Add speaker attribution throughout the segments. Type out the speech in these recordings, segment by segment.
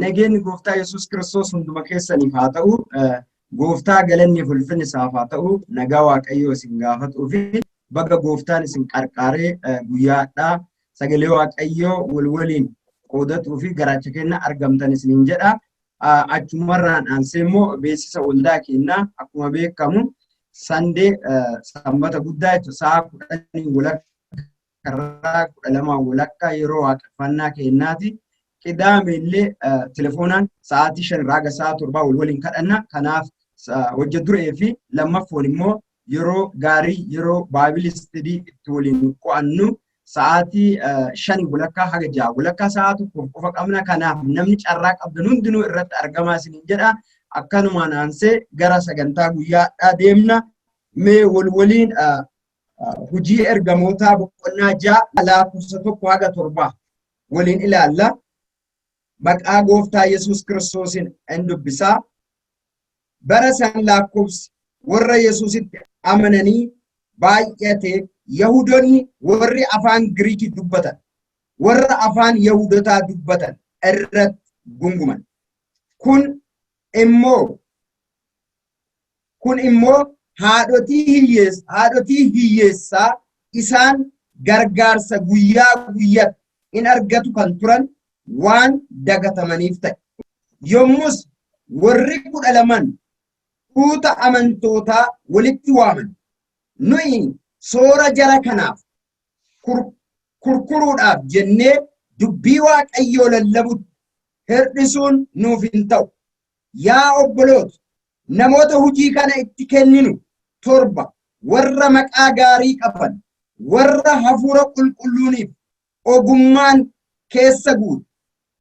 Speaker 1: Nageenyi gooftaa Yesuus Kiristoos hunduma keessaniif haa ta'u. Gooftaa galanni fi ulfinni isaaf haa ta'u. Nagaa Waaqayyoo isin gaafatuu fi baga gooftaan isin qarqaaree guyyaadhaa sagalee Waaqayyoo wal waliin qoodatuu fi garaacha kenna argamtan isiniin jedha. Achumarraan aansee immoo beeksisa waldaa kennaa akkuma beekamu sandee sanbata guddaa jechuudha sa'a 10 walakkaa 12 walakkaa yeroo waaqeffannaa kennaati. Qidaame illee telefoonaan sa'aatii 5 irraa haga sa'a 7 wal waliin kadhanna. Kanaaf hojja duree fi lammaffoon immoo yeroo gaarii yeroo Bible study itti waliin qo'annu sa'aatii 5 walakkaa haga 6 walakkaa sa'a tokkoof qofa qabna. Kanaaf namni carraa qabdan hundinuu irratti argamaa isiniin jedha. Akkanumaan aansee gara sagantaa guyyaadhaa deemna. Mee wal waliin hojii ergamootaa boqonnaa 6 lakkoofsa 1 haga 7 waliin ilaalla. Maqaa gooftaa Yesuus Kiristoosiin in dubbisaa. Bara san lakkoofsi warra Yesuusitti amananii baay'ate. Yahudoonni warri afaan Giriikii dubbatan warra afaan Yahudotaa dubbatan irratti gunguman. Kun immoo haadhotii hiyyeessaa isaan gargaarsa guyyaa guyyaatti in argatu kan turan waan dagatamaniif ta'e. Yommus warri 12n tuuta amantootaa walitti waaman. Nuyi soora jara kanaaf kurkuruudhaaf jennee dubbii Waaqayyoo lallabutti hir'isuun nuuf hin ta'u. Yaa obboloota, namoota hojii kana itti kenninu 7 warra maqaa gaarii qaban, warra hafuura qulqulluuniif ogummaan keessa guutu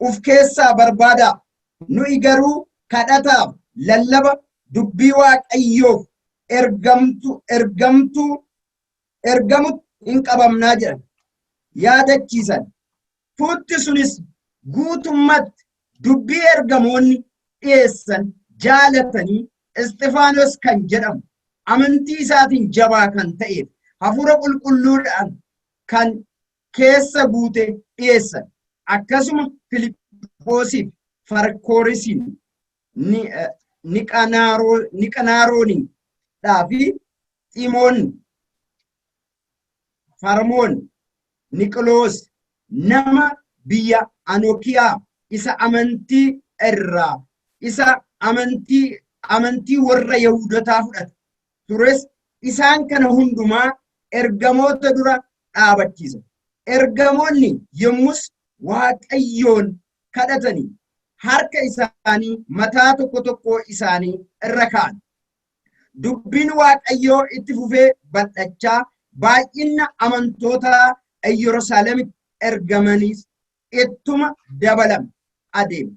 Speaker 1: uf keessaa barbaadaa. Nuyi garuu kadhataaf lallaba dubbii Waaqayyoof ergamtu ergamtuu ergamutti hin qabamnaa jedhan yaadachiisan. Tuutti sunis guutummatti dubbii ergamoonni dhiyeessan jaalatanii Isxifaanos kan jedhamu amantii isaatiin jabaa kan ta'eef hafuura qulqulluudhaan kan keessa guute dhiyeessan. Akkasuma Filiphosiif Farkoorisiin Niqanaaroonii fi Ximoon Farmoon Niqloos nama biyya Anokiyaa isa amantii irraa isa amantii warra Yahudotaa fudhate tures isaan kana hundumaa ergamoota dura dhaabachiise. Ergamoonni yommus Waaqayyoon kadhatanii harka isaanii mataa tokko tokkoo isaanii irra kaa'an. Dubbiin Waaqayyoo itti fufee bal'achaa baay'ina amantoota Yerusaalemitti ergamaniis ittuma dabalame adeeme.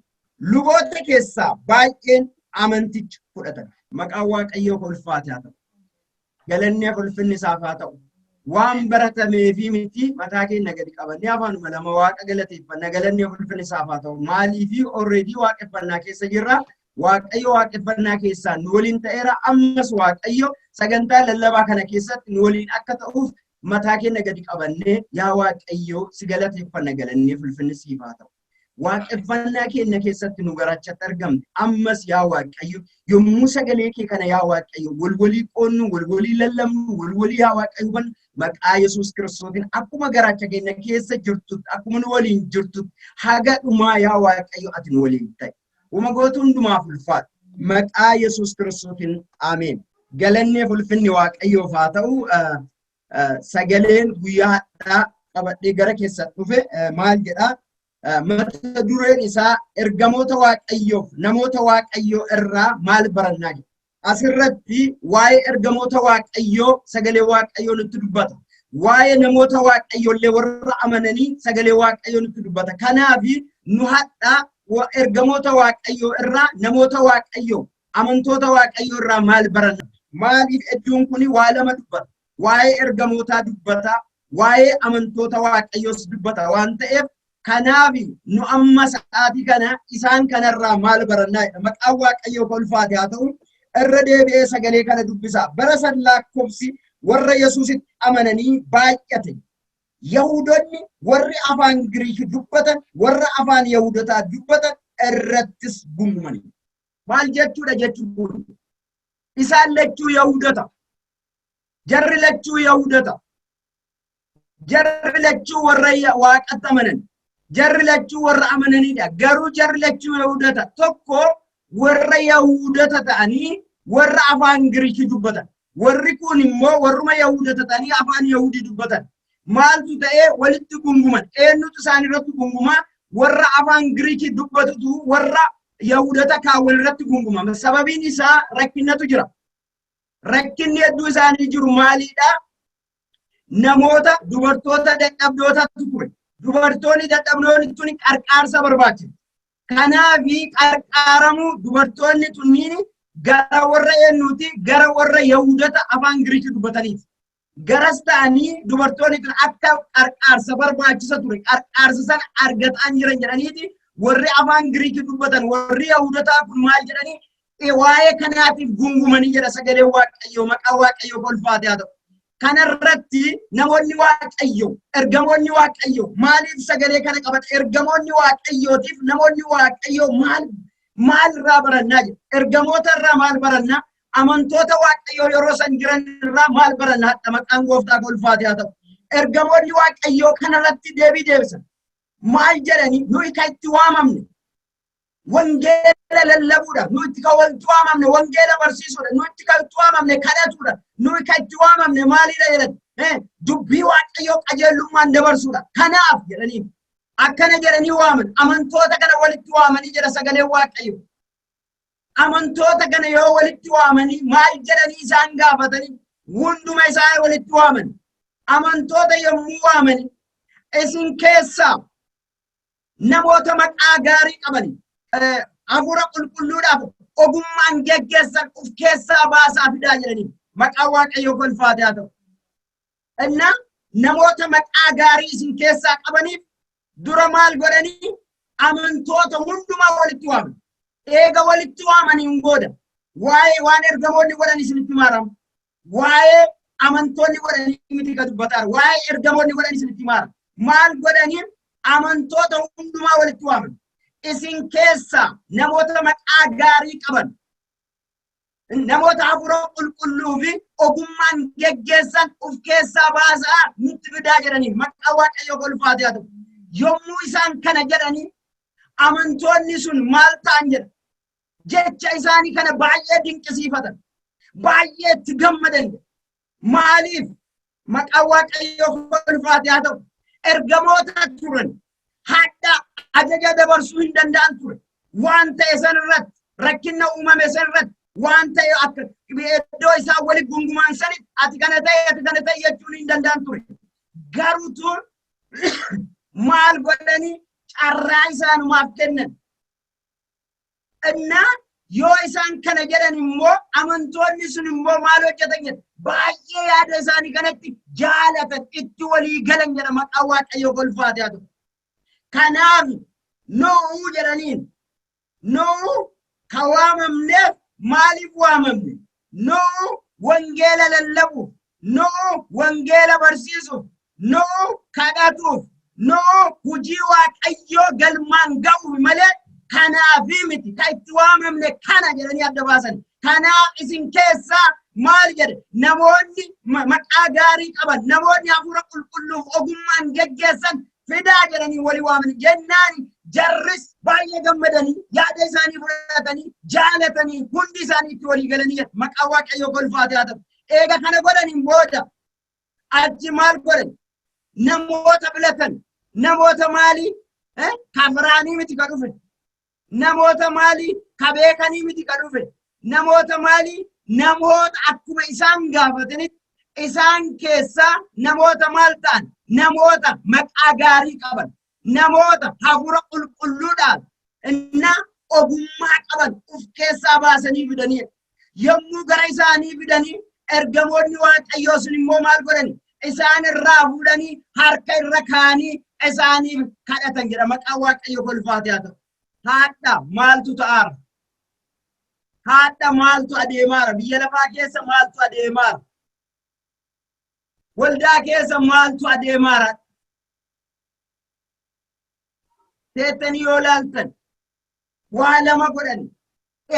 Speaker 1: Luboota keessaa baay'een amanticha fudhatan. Maqaan Waaqayyoo ulfaate haa ta'u. Galanni ulfinni isaaf haa ta'u. Waan baratamee fi miti mataa keenya gadi qabannee afaanuma lama Waaqa galateeffanna. Galanni ulfinni isaaf haa ta'u. Maaliifi already waaqeffannaa keessa jirra. Waaqayyo waaqeffannaa keessaan nu waliin ta'eera. Ammas Waaqayyo sagantaa lallabaa kana keessatti nu waliin akka ta'uuf mataa keenya gadi qabannee yaa Waaqayyo si galateeffanna, galannee ulfinni siif haa ta'u. Waaqeffannaa keenya keessatti nu garaachatti argamte. Ammas yaa Waaqayyo, yommuu sagalee kee kana yaa Waaqayyo wal walii qoonnu, wal walii lallabnu, wal walii yaa Waaqayyo hubannu, maqaa Yesuus Kiristootiin akkuma garaacha keenya keessa jirtutti, akkuma nu waliin jirtutti haga dhumaa yaa Waaqayyo ati nu waliin ta'i. Uma gootu hundumaaf ulfaadhu. Maqaa Yesuus Kiristootiin ameen. Galannee ulfinni Waaqayyoof haa ta'u. Sagaleen guyyaa har'aa qabadhee gara keessan dhufe maal jedhaa? Mata dureen isaa ergamoota Waaqayyoof namoota Waaqayyoo irraa maal barannaa jedha. Asirratti waa'ee ergamoota Waaqayyoo sagalee Waaqayyoo nutti dubbata. Waa'ee namoota Waaqayyoo illee warra amananii sagalee Waaqayyoo nutti dubbata. Kanaaf Nu hadhaa ergamoota Waaqayyoo irraa, namoota Waaqayyoo, amantoota Waaqayyoo irraa maal baranna? Maaliif iddoon kun waa lama dubbata? Waa'ee ergamootaa dubbata, waa'ee amantoota Waaqayyoos dubbata waan ta'eef, kanaaf nu amma sa'aatii kana isaan kanarraa maal barannaa jedha. Maqaan Waaqayyoo kolfaate haa ta'u. Irra deebi'ee sagalee kana dubbisa. Bara san lakkoofsi warra Yesuusitti amananii baay'ate. Yahudoonni warri afaan Giriik dubbatan warra afaan Yahudotaa dubbatan irrattis gungumani. Maal jechuudha jechuun? Isaan lachuu Yahudota. Jarri lachuu Yahudota. Jarri lachuu warra Waaqatti amanan. Jarri lachuu warra amananidha. Garuu jarri lachuu Yahudota. Tokko warra Yahudota ta'anii warra afaan Giriikii dubbatan. Warri kun immoo warruma Yahudota ta'anii afaan Yahudii dubbatan. Maaltu ta'ee walitti gunguman? Eenyutu isaan irratti gungumaa? Warra afaan Giriikii dubbatutu warra Yahudota kaawwan irratti gunguma. Sababiin isaa rakkinnatu jira. Rakkinni hedduu isaanii jiru maalidha? Namoota dubartoota dadhabdootatu ture. Dubartoonni dadhabdoonni tun qarqaarsa barbaachisu. Kanaafi qarqaaramuu dubartoonni tunniin gara warra eenyuuti? Gara warra Yahudota afaan Giriikii dubbataniiti. Garas ta'anii dubartoonni tun akka qarqaarsa barbaachisa ture. Qarqaarsa sana argataan jiran jedhaniiti warri afaan Giriikii dubbatan, warri Yahudotaa kun maal jedhanii waa'ee kanaatiif gungumanii jedha sagaleen Waaqayyoo. Maqaan Waaqayyoo kolfaate haa ta'u. Kanarratti namoonni Waaqayyoo, ergamoonni Waaqayyoo maaliif sagalee kana qabatan? Ergamoonni Waaqayyootiif namoonni Waaqayyoo maal maal irraa barannaa jedha. Ergamoota irraa maal barannaa? Amantoota Waaqayyoo yeroo san jiran irraa maal barannaa? Hadha maqaan gooftaa kolfaate haa ta'u. Ergamoonni Waaqayyoo kanarratti deebii deebisan. Maal jedhanii? Nuyi kan itti waamamne wangeela lallabuudha. Nuyi itti kan walitti waamamne wangeela barsiisuudha. Nuyi itti kan itti waamamne kadhatuudha. Nuyi kan itti waamamne maalidha jedhan? Dubbii Waaqayyoo qajeelummaan dabarsuudha. Kanaaf jedhanii akkana jedhanii waaman. Amantoota kana walitti waamanii jedha sagaleen Waaqayyoo. Amantoota kana yoo walitti waamanii maal jedhanii isaan gaafatanii? Hunduma isaa walitti waaman. Amantoota yommuu waamanii, isin keessaa namoota maqaa gaarii qaban, hafuura qulqulluudhaaf ogummaan geggeessan of keessaa baasaa fidaa jedhanii. Maqaa Waaqayyoo kolfaate haa ta'u. Innaa namoota maqaa gaarii isin keessaa qabaniif dura maal godhanii? Amantoota hundumaa walitti waaman. Eega walitti waamaniin booda waa'ee waan ergamoonni godhan isinitti maaramu. Waa'ee amantoonni godhanii miti ka dubbataa, waa'ee ergamoonni godhan isinitti maara. Maal godhanii? Amantoota hundumaa walitti waaman. Isin keessaa namoota maqaa gaarii qaban, namoota hafuura qulqulluu fi ogummaan geggeessan of keessaa baasaa nutti fidaa jedhanii. Maqaa Waaqayyoo kolfaate haa ta'u. Yommuu isaan kana jedhanii amantoonni sun maal ta'an jedha? Jecha isaanii kana baay'ee dinqisiifatan. Baay'ee itti gammadan. Maaliif? Maqaa Waaqayyoo kolfaate haa ta'u. Ergamoota turan. Hadha ajaja dabarsuu hin danda'an ture. Waan ta'e san irratti, rakkina uumame san irratti, waan ta'e akka iddoo isaan walitti gungumaan sanitti ati kana ta'e, ati kana ta'e jechuun hin danda'an ture. Garuutu maal godhanii? Carraa isaanumaaf kennan. Innaa yoo isaan kana jedhan immoo amantoonni sun immoo maal hojjetan jedha? Baay'ee yaada isaanii kanatti jaalatan, itti walii galan jedha. Maqaan Waaqayyoo kolfaate haa ta'u. Kanaaf nu'uu jedhaniin, nu'u ka waamamneef maaliif waamamne? Nu'u wangeela lallabuuf, nu'u wangeela barsiisuuf, nu'u kadhatuuf, nu'u hojii Waaqayyoo galmaan ga'uuf malee kanaafi miti ka itti waamamne kana jedhanii adda baasan. Kanaaf isin keessaa maal jedhe? Namoonni maqaa gaarii qaban, namoonni hafuura qulqulluuf ogummaan geggeessan fidaa jedhanii walii waaman jennaan, jarris baay'ee gammadanii yaada isaanii fudhatanii jaalatanii hundi isaanii itti walii galanii jedha. Maqaa Waaqayyoo kolfaate haa ta'u. Eega kana godhaniin booda achi maal godhan? Namoota filatan. Namoota maalii? Ka firaanii miti ka dhufe. Namoota maalii? Ka beekanii miti ka dhufe. Namoota maalii? Namoota akkuma isaan gaafatanitti isaan keessaa namoota maal ta'an? Namoota maqaa gaarii qaban. Namoota hafuura qulqulluudhaan inna ogummaa qaban of keessaa baasanii fidanii, yommuu gara isaanii fidanii, ergamoonni Waaqayyoo sun immoo maal godhani? Isaan irraa fuudhanii harka irra kaanii isaaniif kadhatan jedha. Maqaan Waaqayyoo kolfaate haa ta'u. Haadha maaltu ta'aara? Haadha maaltu adeemaara? Biyya lafaa keessa maaltu adeemaara? Waldaa keessa maaltu adeemaara? Teettanii yoo laaltan, waa lama godhan.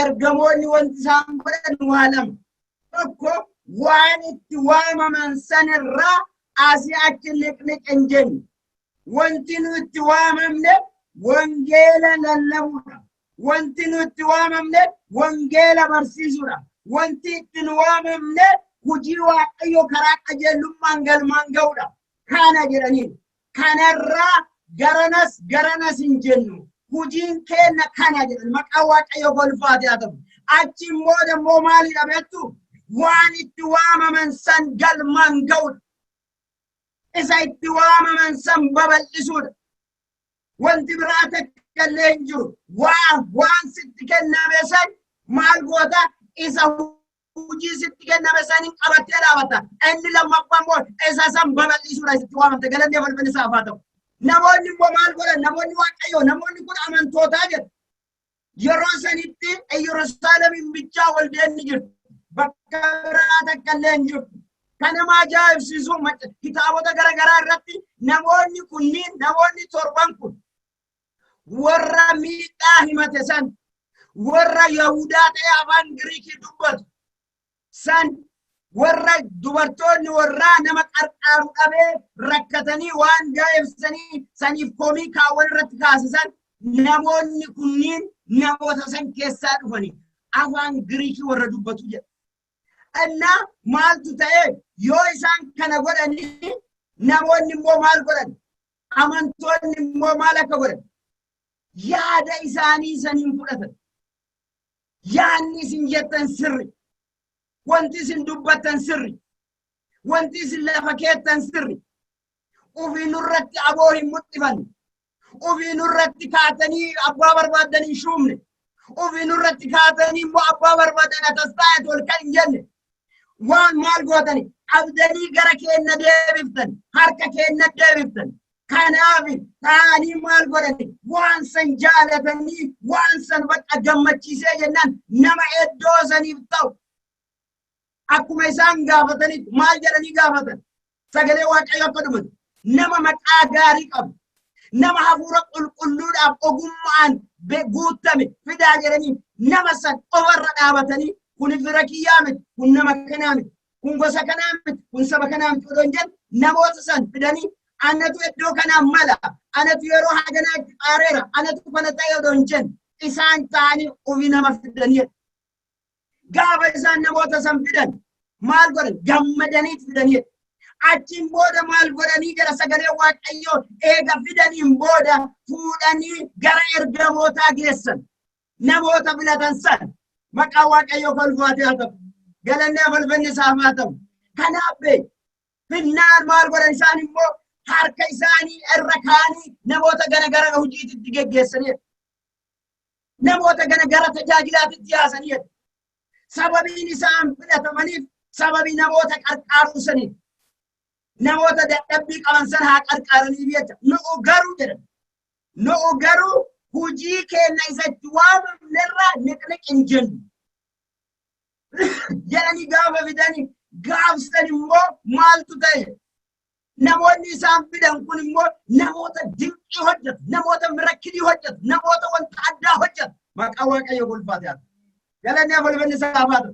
Speaker 1: Ergamoonni wanti isaan godhan waa lama. Tokko, waan itti waamaman sanirraa asii achi niqniq hin jennu. Wanti nu itti waamamne wangeela lallabuudha. Wanti nu itti waamamne wangeela barsiisuudha. Wanti itti nu waamamne hojii Waaqayyo karaa qajeelummaan galmaan ga'uudha. Kana jedhanii kanarraa garanas garanas hin jennu. Hojiin keenya kana jedhan. Maqaan Waaqayyo golfaate haa ta'u. Achi immoo dammoo maalidha beektu? Waan itti waamaman san galmaan ga'uudha. Isa itti waamaman san babal'isuudha. Wanti biraa takka illee hin jiru. Waan sitti kenname san maal goota? Isa hojii sitti kenname san hin qabattee dhaabata. Inni lammaffaa immoo isa san babal'isuudha sitti waamamte. Galanni balballi isaaf haa ta'u. Namoonni immoo maal godhan? Namoonni Waaqayyoo, namoonni kun amantootaa jedhu. Yeroo sanitti Yerusaalemiin bichaa waldeen ni jirti. Bakka biraa takka illee hin jirtu. Kan nama ajaa'ibsiisu, kitaabota garaagaraa irratti namoonni kunniin, namoonni torban kun, warra miidhaa himate san, warra Yahudaa ta'e afaan Giriikii dubbatu san, warra dubartoonni warraa nama qarqaaru dhabee rakkatanii waan gaa'ebsanii saniif komii kaawwan irratti kaasisan, namoonni kunniin namoota san keessaa dhufanii afaan Giriikii warra dubbatu jedha. Innaa maaltu ta'e? Yoo isaan kana godhanii, namoonni immoo maal godhan? Amantoonni immoo maal akka godhan? Yaada isaanii saniin fudhatan. Yaadni isin jettan sirri. Wanti isin dubbattan sirri. Wanti isin lafa keettan sirri. Ofii nurratti aboo hin mul'ifanne. Ofii nurratti kaatanii abbaa barbaadan hin shuumne. Ofii nurratti kaatanii immoo abbaa barbaadan atas taa'e ol kan hin jenne. Waan maal gootani? Qabdanii gara keenna deebiftan. Harka keenna deebiftan. Kanaaf ta'anii maal godhani? Waan san jaalatanii, waan san bakka gammachiisee jennaan, nama iddoo saniif ta'u akkuma isaan gaafatanitti maal jedhanii gaafatan? Sagalee Waaqayyo akka dhumatu, nama maqaa gaarii qabu, nama hafuura qulqulluudhaaf ogummaan guutame fidaa jedhanii, nama san qofarra dhaabatanii, kun fira kiyyaa miti, kun nama kanaa miti, kun gosa kanaa miti, kun saba kanaa miti odoo hin jenne, namoota san fidanii, anatu iddoo kanaa mala, anatu yeroo haganaa itti xaareera, anatu kana ta'e odoo hin jenne, isaan ta'anii ofii nama fidanii. Gaafa isaan namoota san fidan maal godhan? Gammadaniit fidanii. Achiin booda maal godhanii jira sagalee Waaqayyoo? Eega fidaniin booda fuudhanii gara ergamootaa geessan. Namoota filatan san. Maqaa Waaqayyoo kolfaatee haa ta'u. Galanni afalfanni isaaf haa ta'u. Kanaaf finnaan maal godhan? Isaan immoo harka isaanii irra kaanii namoota gana gara hojiitti geggeessanii, namoota gana gara tajaajilaatitti yaasanii. Sababiin isaan filatamaniif sababii namoota qarqaaruu saniif, namoota dadhabbii qaban san haa qarqaaraniif jecha. Nu'u garuu jedhan, nu'u garuu hojii keenya isa itti waamamnerraa niqniq hin jennu jedhanii gaafa fidanii gaafsan immoo maaltu ta'e? Namoonni isaan fidan kun immoo namoota dinqii hojjetu, namoota miracle hojjetu, namoota wanta addaa hojjetu. Maqaa Waaqayyo ulfaate haa ta'u. Galanni afalfanni isaaf haa ta'u.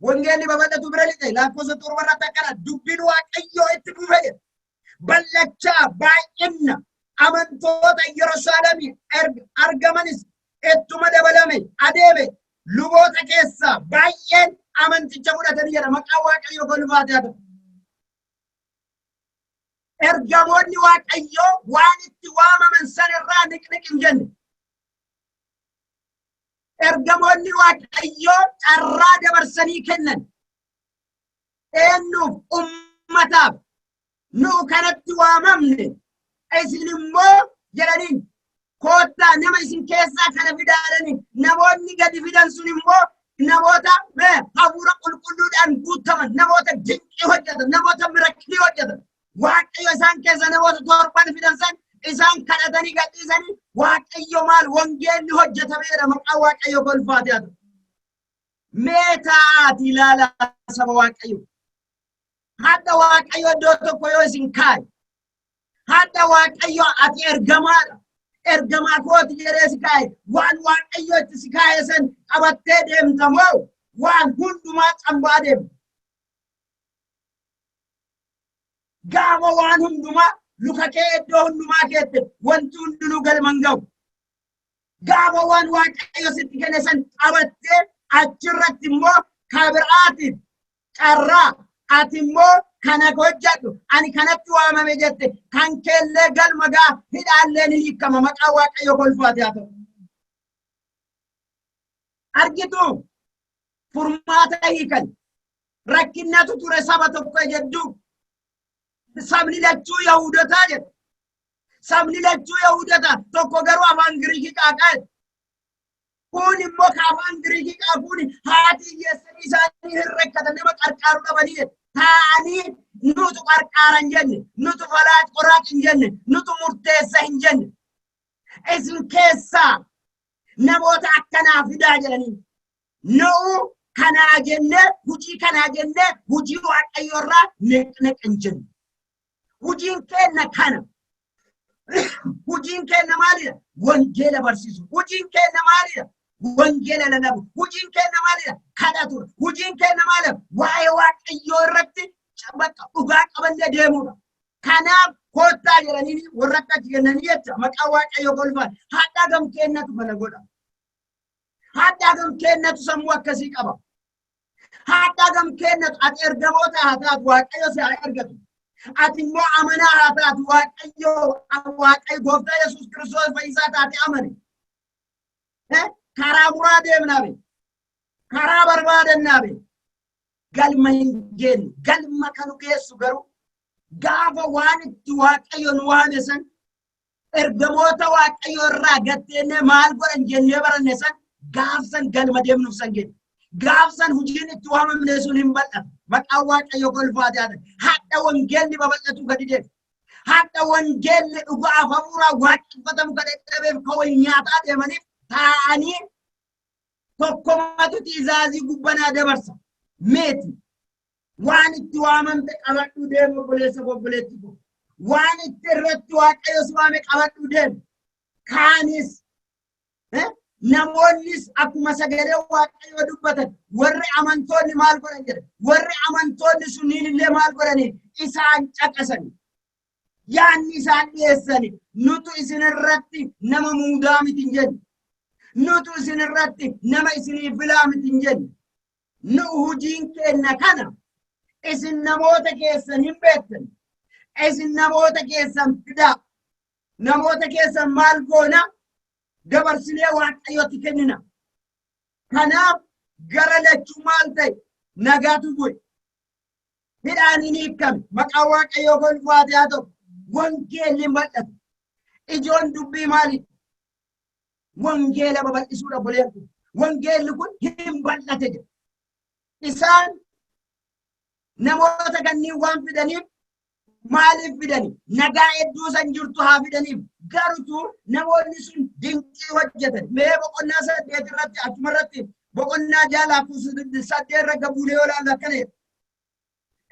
Speaker 1: Wangeelli babal'atu bira lixe. Lakkoofsa 7 irratti akkana: dubbiin Waaqayyoo itti fufe jedha. Ballachaa baay'inna amantoota Yerusaalemii argamanis ittuma dabalame adeeme. Luboota keessaa baay'een amanticha fudhatanii jedha. Maqaa Waaqayyoo ulfaate haa ta'u. Ergamoonni Waaqayyoo waan itti waamaman san irraa niqniq hin jenne. Ergamoonni Waaqayyoo carraa dabarsanii kennan. Eenyuuf? Ummataaf. Nu kanatti waamamne, isin immoo jedhaniin. Koottaa, nama isin keessaa kana fidaa jedhanii. Namoonni gadi fidan sun immoo namoota hafuura qulqulluudhaan guutaman, namoota dinqii hojjetan, namoota miracle hojjetan. Waaqayyo isaan keessa namoota torban fidan san isaan kadhatanii gadhiisanii. Waaqayyo maal, wangeelli hojjetameera. Maqaa Waaqayyo kolfaate haa ta'u. Mee taa'aati ilaalaa, saba Waaqayyo. Hadda Waaqayyo iddoo tokko yoo isin kaa'e, hadda Waaqayyo ati ergamaadha, ergamaa kooti jedhee si kaa'e, waan Waaqayyo itti si kaa'e san qabattee deemta moo waan hundumaa cambaa deemta? Gaafa waan hundumaa luka kee iddoo hundumaa keette, wanti hundinuu galma hin ga'u. Gaafa waan Waaqayyo sitti kenne san qabattee, achirratti immoo kabiraatiif carraa, ati immoo kana hojjedhu, ani kanatti waamame jette, kan keellee galma gaa, hidhaallee ni hiikama. Maqaa Waaqayyo kolfaate haa ta'u. Argitu, furmaata hiikan. Rakkinnatu ture saba tokko jedduu. Sabni lachuu Yahudotaa jedha. Sabni lachuu Yahudotaa, tokko garuu afaan Giriikii qaaqaa jedha. Kun immoo ka afaan Giriikii qaaquun haati hiyyeessanii isaanii hin rakkatan, nama qarqaaru dhabanii jedha. Taa'anii nutu qarqaara hin jenne, nutu falaa qoraaq hin jenne, nutu murteessa hin jenne. Isin keessaa namoota akkanaa fidaa jedhanii. Nu'u kanaa jennee, hujii kanaa jennee, hujii Waaqayyo irraa neqneq hin jenne. Hujiin keenna kana. Hujiin keenna maalidha? Wangeela barsiisu. Hujiin keenna maalidha? Wangeela lallabu. Hujiin keenna maalidha? Kadhatudha. Hujiin keenna maalidha? Waa'ee Waaqayyoo irratti bakka dhugaa qabannee deemudha. Kanaaf koottaa jedhanii warra akka achi kennanii jecha. Maqaa Waaqayyoo kolfaan. Hadhaa gam kennatu kana godha. Hadhaa gam kennatu sammuu akkasii qaba. Hadhaa gam kennatu? Ati ergamoota haa taatu, Waaqayyo si haa ergatu. Ati immoo amanaa haa taatu, Waaqayyo, Waaqayyo Gooftaa Yesuus Kiristoos fayyisaa taate amane. Karaa muraa deemnaa be. Karaa barbaadannaa be. Galma hin geenyu. Galma kanu geessu garuu gaafa waan itti Waaqayyo nu waame san, ergamoota Waaqayyo irraa gatteennee maal godhan jennee baranne san, gaafsan galma deemnuuf san geenyu. Gaafsan hojiin itti waamamne sun hin bal'atu. Maqaan Waaqayyo kolfaate haa ta'u. Hadha wangeelli babal'atu gadi deemu. Hadha wangeelli dhugaaf hafuuraa waaqeffatamu kan dadhabeef, kan wal nyaataa deemaniif, taa'anii tokkomatu tiizaazii gubbanaa dabarsa. Meeti waan itti waamamte qabadhu deemu, obboleessa, obboleetti koo. Waan itti irratti Waaqayyo si waame qabadhu deemu. Kaanis namoonnis akkuma sagalee Waaqayyoo dubbatan, warri amantoonni maal godhan jedha. Warri amantoonni sunniin illee maal godhanii? Isaan caqasan. Yaanni isaan dhiyeessani, nutu isin irratti nama muudaa miti hin jenne. Nutu isin irratti nama isinii filaa miti hin jenne. Nu hujiin keenna kana, isin namoota keessan hin beektan. Isin namoota keessan fidaa. Namoota keessan maal goona? Dabarsinee Waaqayyotti kennina. Kanaaf gara lachuu maal ta'e? Nagaatu bu'e. Hidhaan hin hiikame. Maqaan Waaqayyoo kolfaate haa ta'u. Wangeelli hin bal'atu. Ijoon dubbii maali? Wangeela babal'isuudha, obboleeyyan kun. Wangeelli kun hin bal'ate jedha. Isaan namoota kanneen waan fidaniif, maaliif fidani? Nagaa hedduu san jirtu haa fidaniif. Garutu namoonni sun dinqii hojjetan. Mee boqonnaa 8 irratti, achuma irratti boqonnaa 6 8 irra gabuunee yoo ilaallu akkana jedha.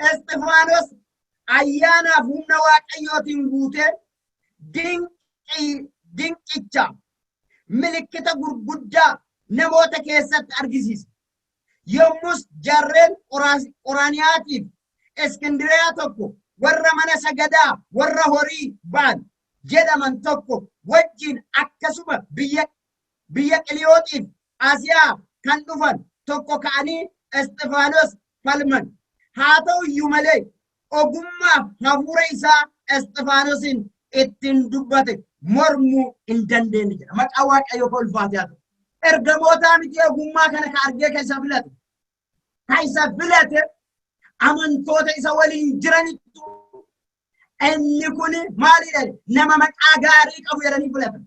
Speaker 1: Isxifaanos ayyaanaaf humna Waaqayyootiin guutee dinqii dinqicha milikkita gurguddaa namoota keessatti argisiise. Yommus jarreen Qoraaniyaatiif Iskindiriyaa tokko, warra mana sagadaa warra horii ba'an jedhaman tokko wajjin, akkasuma biyya Qiliyooxiif Asiyaa kan dhufan tokko ka'anii Isxifaanos falman. Haa ta'u iyyuu malee ogummaaf hafuura isaa Isxifaanosiin ittiin dubbate mormuu hin dandeenye jedha. Maqaa Waaqayyoo ka ulfaate haa ta'u. Ergamootaa miti ogummaa kana ka argee ka isa filate. Ka isa filate amantoota isa waliin jiranittu Inni kun maalidha? Nama maqaa gaarii qabu jedhanii filatan.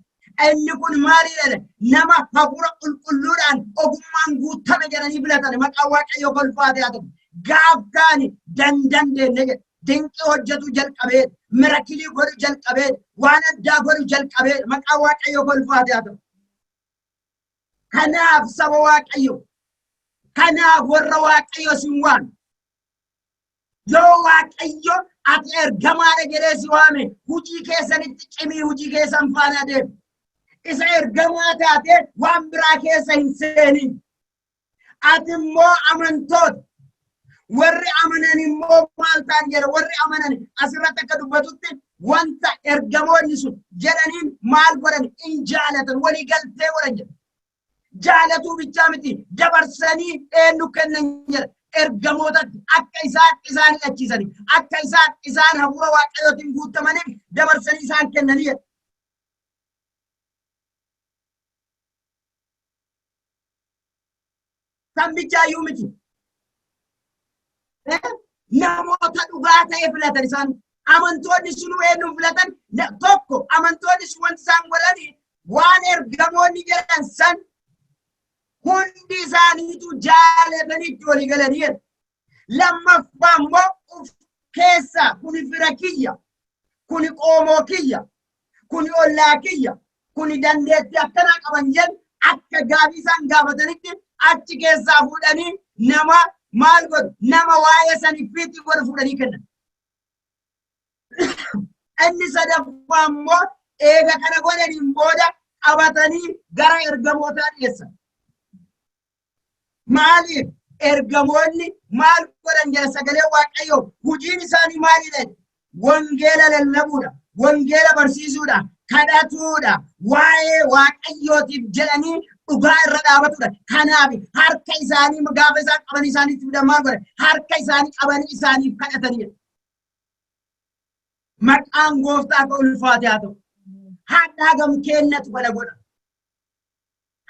Speaker 1: Inni kun maalidha? Nama hafuura qulqulluudhaan ogummaan guutame jedhanii filatan. Maqaan Waaqayyoo kolfaate haa ta'u. Gaaf kaani dandandeenne jedhe. Dinqii hojjetu jalqabee, mirakilii godhu jalqabee, waan addaa godhu jalqabee, maqaan Waaqayyoo kolfaate haa ta'u. Kanaaf saba Waaqayyoo, kanaaf warra Waaqayyo sin waame. Yoo Waaqayyo ati ergamaadha jedhee si waame, hojii keessanitti cimii hojii keessan faana deemi. Isa ergamaa taate waan biraa keessa hin seenin. Ati immoo amantoota. Warri amanan immoo maal ta'an jedha? Warri amanan asirratti akka dubbatutti wanta ergamoonni sun jedhaniin maal godhan? In jaalatan, walii galtee godhan jedha. Jaalatuu bichaa miti, dabarsanii eenyu kennan jedha? Ergamootatti, akka isaan isaan hidhachiisaniif, akka isaan isaan hafuura Waaqayyootiin guutamaniif dabarsanii isaan kennanii jedha. Kan bichaayyuu miti. Namoota dhugaa ta'e filatan isaan. Amantoonni sunuu eenyuun filatan? Tokko, amantoonni sun wanti isaan godhani waan ergamoonni jedhan san hundi isaaniitu jaalatanii itti walii galanii jedha. Lammaffaa immoo uf keessaa kuni fira kiyya, kuni qoomoo kiyya, kuni ollaa kiyya, kuni dandeettii akkanaa qaban jedhu akka gaafii isaan gaafatanitti achi keessaa fuudhanii nama maal godhu, nama waa'ee sanii fiixii godhu fuudhanii kennan. Inni sadaffaa immoo eega kana godhaniin booda qabatanii gara ergamootaa dhiyeessan. Maaliif ergamoonni maal godhan jedha sagalee Waaqayyoo? Hojiin isaanii maalidha? Wangeela lallabuudha, wangeela barsiisuudha, kadhatuudha, waa'ee Waaqayyootiif jedhanii dhugaa irra dhaabatudha. Kanaaf harka isaanii gaafa isaan qabanii isaaniitti fidan maal godhan? Harka isaanii qabanii isaaniif kadhatanidha. Maqaan gooftaa akka ulfaate haa ta'u. Hadha hagam kennatu kana godha.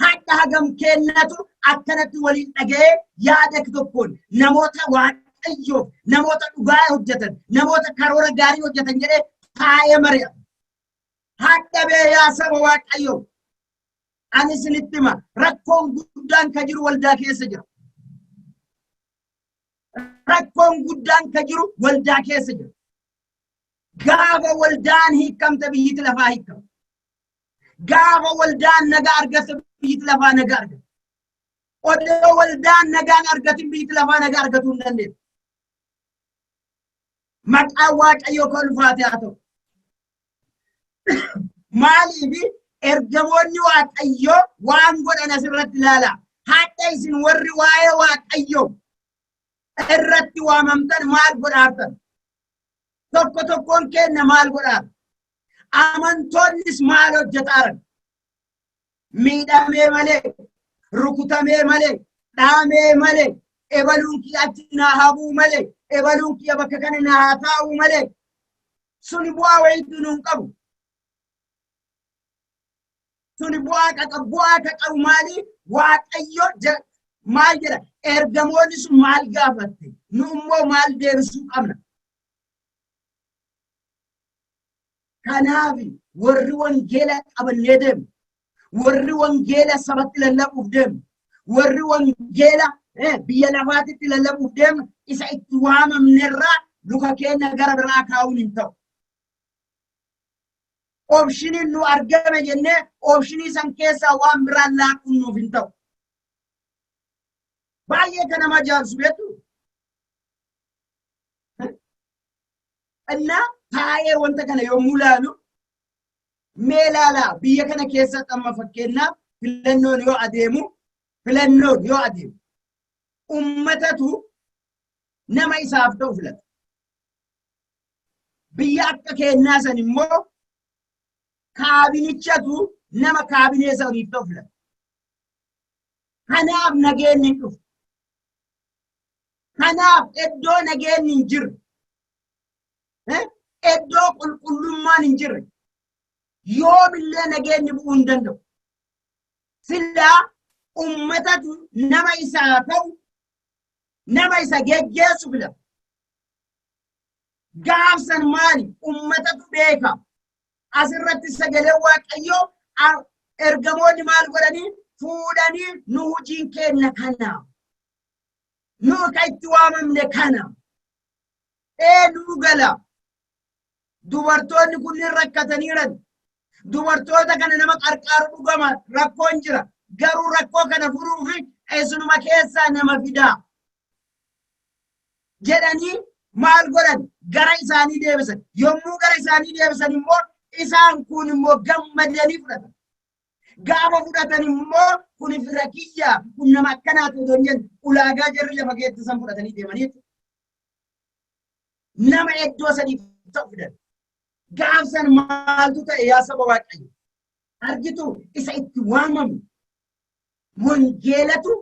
Speaker 1: Hadha hagam kennatu akkanatti waliin dhaga'ee yaada tokkoon namoota Waaqayyoof, namoota dhugaa hojjetan, namoota karoora gaarii hojjetan jedhee taa'ee mari'ata. Hadha bee yaa saba Waaqayyoo. Ani isinitti hima, rakkoon guddaan ka jiru waldaa keessa jira. Rakkoon guddaan ka jiru waldaa keessa jira. Gaafa waldaan hiikamte biyyiti lafaa hiikamte. Gaafa waldaan nagaa argatte biyyiti lafaa nagaa argatte. Odoo waldaan nagaan argatin biyyiti lafaa nagaa argatuu hin dandeessu. Maqaan Waaqayyoo kan ulfaate haa ta'u. Maaliif ergamoonni Waaqayyoo waan godhan asirratti ilaalaa. Hadha isin warri waa'ee Waaqayyoo irratti waamamtan maal godhaartan? Tokko tokkoon keenya maal godhaartan? Amantoonnis maal hojjetaaran? Miidhamee malee, rukutamee malee, dhaamee malee, ebaluun kiyya achi naa habuu malee, ebaluun kiyya bakka kana naa haa taa'uu malee, suni bu'aa wayiitu nuun qabu. Suni bu'aa qabu, bu'aa ka qabu maali? Waaqayyo maal jedha? Ergamoonni sun maal gaafatte? Nu immoo maal deebisuu qabna? Kanaaf warri wangeela qabannee deemu, warri wangeela sabatti lallabuuf deemu, warri wangeela biyya lafaatitti lallabuuf deemu isa itti waamamnerraa luka keenya gara biraa kaa'uun hin ta'u. Opshiniin nu argame jennee opshinii san keessaa waan biraan laaquun nuuf hin ta'u. Baay'ee kan nama ajaa'ibsu beektu. Innaa taa'ee wanta kana yommuu laalu, mee laalaa, biyya kana keessatti amma fakkeenyaaf filannoon yoo adeemu ummatatu nama isaaf ta'u filata. Biyya akka keenyaa san immoo kaabinichatu nama kaabinee saniif ta'u filata. Kanaaf nageenyi hin dhufu. Kanaaf iddoo nageenyi hin jirre, iddoo qulqullummaan hin jirre, yoomillee nageenyi bu'uu hin danda'u. Silaa ummatatu nama isaa ta'u, nama isa geggeessu filata. Gaafsan maali? Uummatatu beeka. Asirratti sagalee Waaqayyoo ergamoonni maal godhanii? Fuudhanii nu hojiin kenna kana. Nu ka itti waamamne kana. Ee nu gala. Dubartoonni kunniin rakkataniiran. Dubartoota kana nama qarqaaru dhugama rakkoon jira. Garuu rakkoo kana furuuf isinuma keessaa nama fidaa. Jedhanii maal godhan? Gara isaanii deebisan. Yommuu gara isaanii deebisan immoo isaan kun immoo gammadanii fudhatan. Gaafa fudhatan immoo kun fira kiyyaa kun nama akkanaatu otoo hin jenne ulaagaa jarri lafa keessa fudhatanii deemanii jechuudha. Nama iddoo saniif ta'u fidan. Gaafsan maaltu ta'e yaa saba Waaqayyo? Argitu isa itti waamamu wangeelatu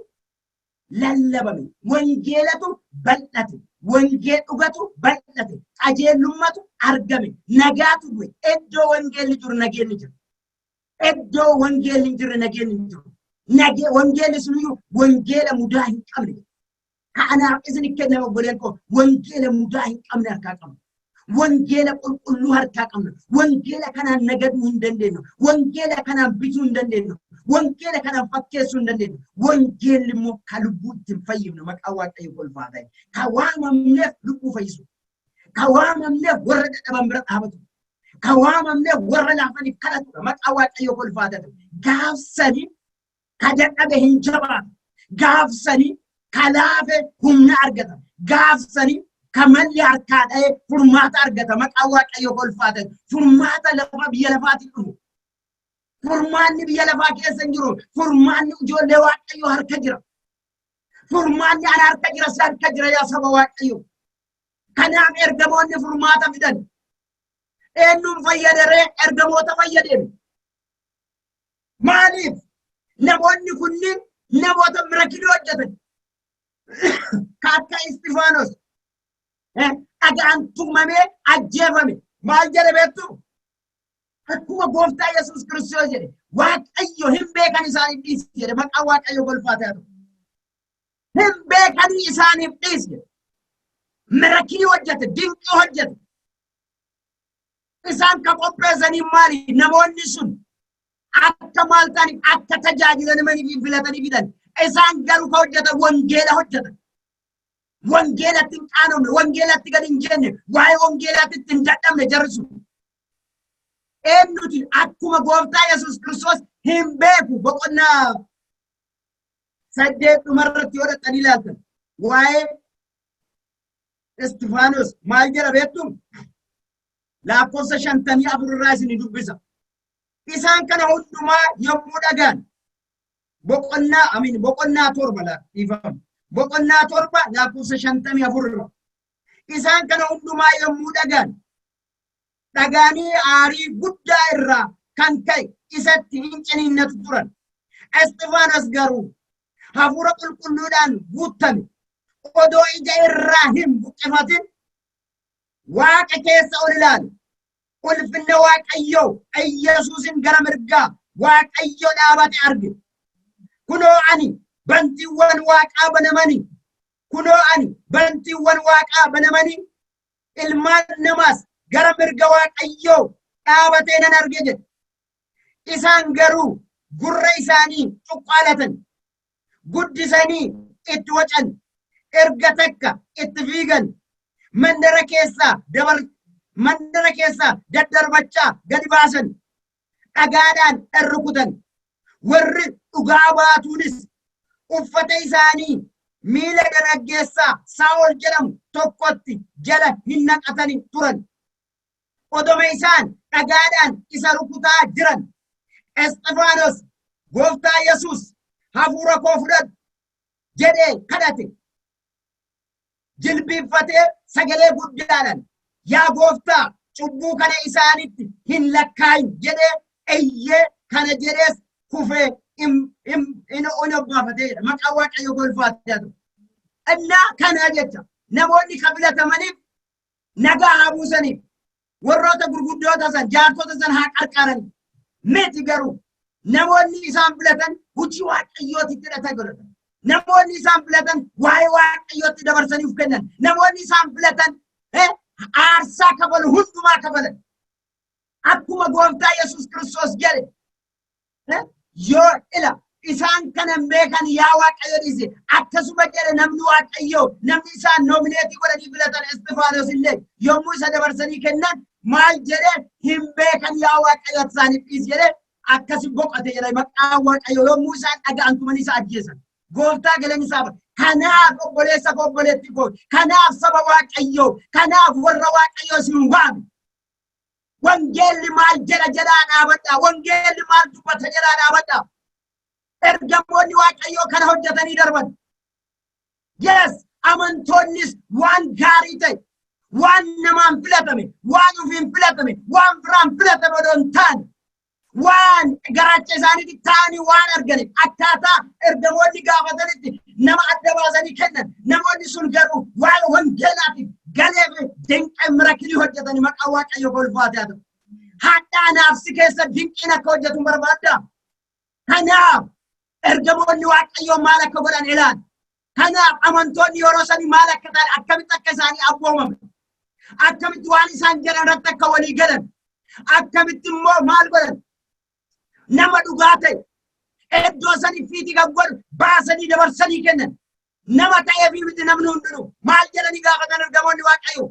Speaker 1: lallabame, wangeelatu bal'ate, wangeel dhugatu bal'ate, qajeellummatu argame, nagaatu bu'e. Iddoo wangeelli jiru nageenyi jira. Iddoo wangeelli hin jirre nageenyi hin jiru. Nagee wangeelli suniyyuu wangeela mudaa hin qabne. Kanaaf isin kenname obboleen koo wangeela mudaa hin qabne harkaa qabna. Wangeela qulqulluu harkaa qabna. Wangeela kanaan nagaduu hin dandeenyu. Wangeela kanaan bituu hin dandeenyu. Wangeela kanaan fakkeessuu hin dandeenyu. Wangeelli immoo ka lubbuu ittiin fayyifnu maqaa Waaqayyo kolfaa ta'e. Ka waamamneef lubbuu fayyisu. Ka waamamneef warra dadhaban bira dhaabatu. Ka waamamneef warra laafaniif kadhatudha. Maqaa Waaqayyo kolfaa ta'e. Gaafsanii ka dadhabe hin jabaatu. Gaafsanii ka laafe humna argata. Gaafsanii ka malli harkaa dha'ee furmaata argata. Maqaa Waaqayyo kolfaa ta'e. Furmaata lafa biyya lafaatiin dhufu. Furmaanni biyya lafaa keessa hin jiru. Furmaanni ijoollee Waaqayyo harka jira. Furmaanni ana harka jira, si harka jira yaa saba Waaqayyo. Kanaaf ergamoonni furmaata fidan. Eenyuun fayyadaree ergamoota fayyadeen? Maaliif? Namoonni kunniin namoota mirakilii hojjetan. Ka akka Istifaanos dhagaan tumamee ajjeefame. Maal jedhe beektu? Akkuma gooftaa Yesuus Kiristoos jedhe Waaqayyo hin beekan isaaniif dhiisi jedhe maqaan Waaqayyo golfaa ta'e. Hin beekanii isaaniif dhiisi jedhe. Mirakilii hojjete, dinqii hojjete. Isaan ka qopheessanii maali? Namoonni sun akka maal ta'aniif akka tajaajilamaniif filatanii fidan. Isaan garuu ka hojjetan wangeela hojjetan. Wangeelatti hin qaanofne, wangeelatti gad hin jenne, waa'ee wangeelaatti hin dadhabne jarri sun. Eenyuti akkuma gooftaa Yesuus Kiristoos hin beeku boqonnaa 8 dhumarratti yoo dhaqxanii ilaaltan waa'ee Istifaanos maal jedha beektu? Lakkoofsa 54 irraa isin dubbisa. Isaan kana hundumaa yommuu dhagaan boqonnaa amiin boqonnaa 7 dhiifama. Boqonnaa 7 lakkoofsa 54 irra. Isaan kana hundumaa yommuu dhagaan dhagaanii aarii guddaa irraa kan ka'e isatti hin ciniinnatu turan. Istifaanos garuu hafuura qulqulluudhaan guutame odoo ija irraa hin buqqifatin Waaqa keessa ol ilaale. Ulfinna Waaqayyoo Iyyasuusin gara mirgaa Waaqayyo dhaabate arge. Kunoo ani bantiiwwan Waaqaa banamanii kunoo ani bantiiwwan Waaqaa banamanii ilmaan namaas gara mirga Waaqayyoo dhaabatee nan arge jedhe. Isaan garuu gurra isaanii cuqqaalatan, guddisanii itti wacan, erga takka itti fiigan, mandara keessaa dabar mandara keessaa daddarbachaa gadi baasan, dhagaadhaan rukutan. Warri dhugaa baatuunis uffata isaanii miila dargaggeessaa Saa'ol jedhamu tokkotti jala hin naqatani turan. Odoma isaan dhagaadhaan isa rukutaa jiran Esxifaanos gooftaa Yesuus hafuura koo fudhadhu jedhee kadhate. Jilbiiffatee sagalee guddaadhaan yaa gooftaa cubbuu kana isaanitti hin lakkaayin jedhee iyyee kana jedhees kufee in obbaafatee jedha. Maqaan Waaqayyo golfaatee haa ta'u. Innaa kana jecha namoonni kan filatamaniif nagaa haa buusaniif warroota gurguddoota san jaartota san haa qarqaaran miti garuu namoonni isaan filatan hojii Waaqayyootti hidhata godhatan. Namoonni isaan filatan waa'ee Waaqayyootti dabarsanii of kennan. Namoonni isaan filatan Aarsaa kafalu hundumaa kafalan. Akkuma gooftaa Yesuus Kiristoos jedhe yoo ila isaan kana beekan yaa Waaqayyo dhiise akkasuma jedhe namni Waaqayyo namni isaan nominate godhanii filatan Istifaanos illee yommuu isa dabarsanii kennan maal jedhe hin beekan yaa Waaqayyo isaaniif dhiisi jedhe akkasi boqote jedhe maqaan Waaqayyo yommuu isaan dhaga'an tumanii isa ajjeesan. Gooftaa galanni isaa kanaaf obboleessa koo obboleetti koo kanaaf saba Waaqayyo kanaaf warra Waaqayyo isin waame. Wangeelli maal jedha jedhaa dhaabadha. Wangeelli maal dubbata jedhaa dhaabadha. Ergamoonni Waaqayyoo kana hojjetanii darban. Yes, amantoonnis waan gaarii ta'e, waan namaan filatame, waan ofiin filatame, waan biraan filatame odoo hin taane, waan garaacha isaaniitti ta'anii waan argani akkaataa ergamoonni gaafatanitti nama adda baasanii kennan. Namoonni sun garuu waan wangeelaatiif galeef dinqii miracle hojjetanii maqaa Waaqayyoo kolfaatee haa ta'u. Hadhaa naafsi keessa dinqiin akka hojjetu barbaaddaa. Kanaaf ergamoonni Waaqayyoo maal akka godhan ilaali. Kanaaf amantoonni yeroo sanii maal akka ta'an akkamitti akka isaanii abboomame. Akkamitti waan isaan jedhan irratti akka walii galan. Akkamitti immoo maal godhan. Nama dhugaa ta'e iddoo sanii fiitii kan godhu baasanii dabarsanii kennan. Nama ta'eef miti namni hundinuu maal jedhanii gaafatan ergamoonni Waaqayyoo.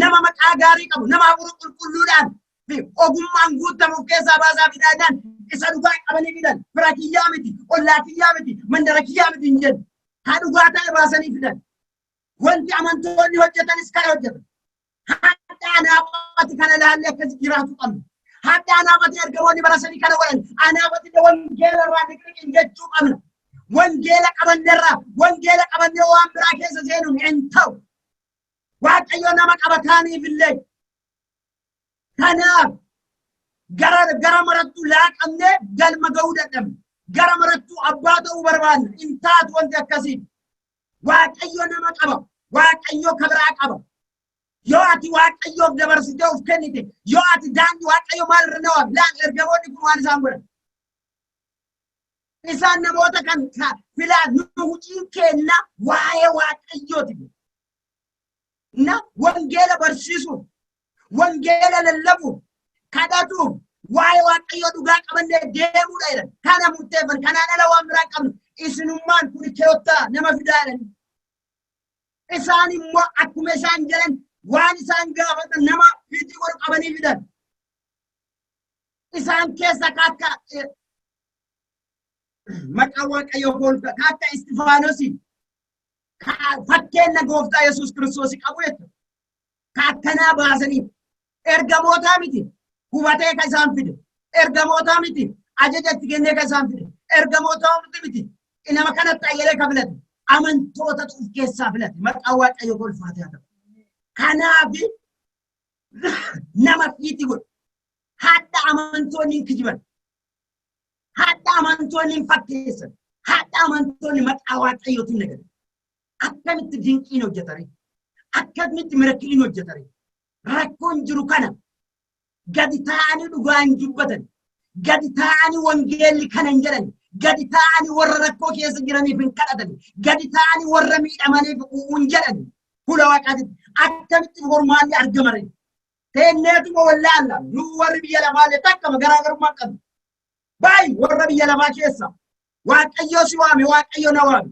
Speaker 1: Nama maqaa gaarii qabu nama hafuura qulqulluudhaan fi ogummaan guutamuuf keessaa baasaa fidaadhaan isa dhugaa qabanii fidan. Fira kiyyaa miti, ollaa kiyyaa miti, mandara kiyyaa miti hin jennu. Haa dhugaa ta'e baasanii fidan. Wanti amantoonni hojjetanis kana hojjetan. Hadha anaafati kana ilaallee akkasi jiraatu qabna. Hadha anaafati ergamoonni bara sanii kana godhan. Anaafati wangeela irraa niqniqin jechuu qabna. Wangeela qabanneerraa wangeela qabannee waan biraa keessa seenuun hin ta'u. Waaqayyo nama qabataaniif illee. Kanaaf gara marattuu laaqamnee galma ga'uu dadhabne. Gara marattuu abbaa ta'uu barbaanna. Hin taatu wanti akkasii. Waaqayyo nama qaba. Waaqayyo kabiraa qaba. Yoo ati Waaqayyoof dabarsitee of kennite, yoo ati daandii Waaqayyo maal irra na waame, laal ergamoonni kun waan isaan godhan. Isaan namoota kan filaa nu hojiin kenna waa'ee Waaqayyooti. Na wangeela barsiisuuf, wangeela lallabuuf, kadhatuuf, waa'ee Waaqayyoo dhugaa qabannee deemuudha jedhan. Kana murteeffan, kanaan ala waan biraa qabnu. Isinummaan kun keewwattaa nama fidaa jedhan. Isaan immoo akkuma isaan jedhan waan isaan gaafatan nama fiixii godhu qabanii fidan. Isaan keessa akka maqaa Waaqayyoo koolka akka Istifaanosii fakkeenya gooftaa Yesuus Kiristoos qabu jechuudha. Ka akkanaa baasanii ergamootaa miti hubatee ka isaan fide ergamootaa miti ajaja itti kennee ka isaan fide ergamootaa miti nama kanatti ayyalee ka filate amantoota of keessaa filate maqaa Waaqayyoo kolfaatee haa ta'u. Kanaaf nama fiiti godhu. Hadha amantoonni hin kijiban. Hadha amantoonni hin fakkeessan. Hadha amantoonni maqaa Waaqayyootiin nagadan. Akkamitti dinqiin hojjetare? Akkamitti miracleiin hojjetare? Rakkoon jiru kana gadi taa'anii dhugaa hin dubbatan. Gadi taa'anii wangeelli kana hin jedhan. Gadi taa'anii warra rakkoo keessa jiraniif hin kadhatan. Gadi taa'anii warra miidhamaniif hin jedhan. Fuula Waaqaatitti akkamitti furmaanni argamare? Teenneetuma wallaalla nu warri biyya lafaallee takkama garaagarummaa qabdu. Baay'ee warra biyya lafaa keessa Waaqayyo si waame, Waaqayyo na waame.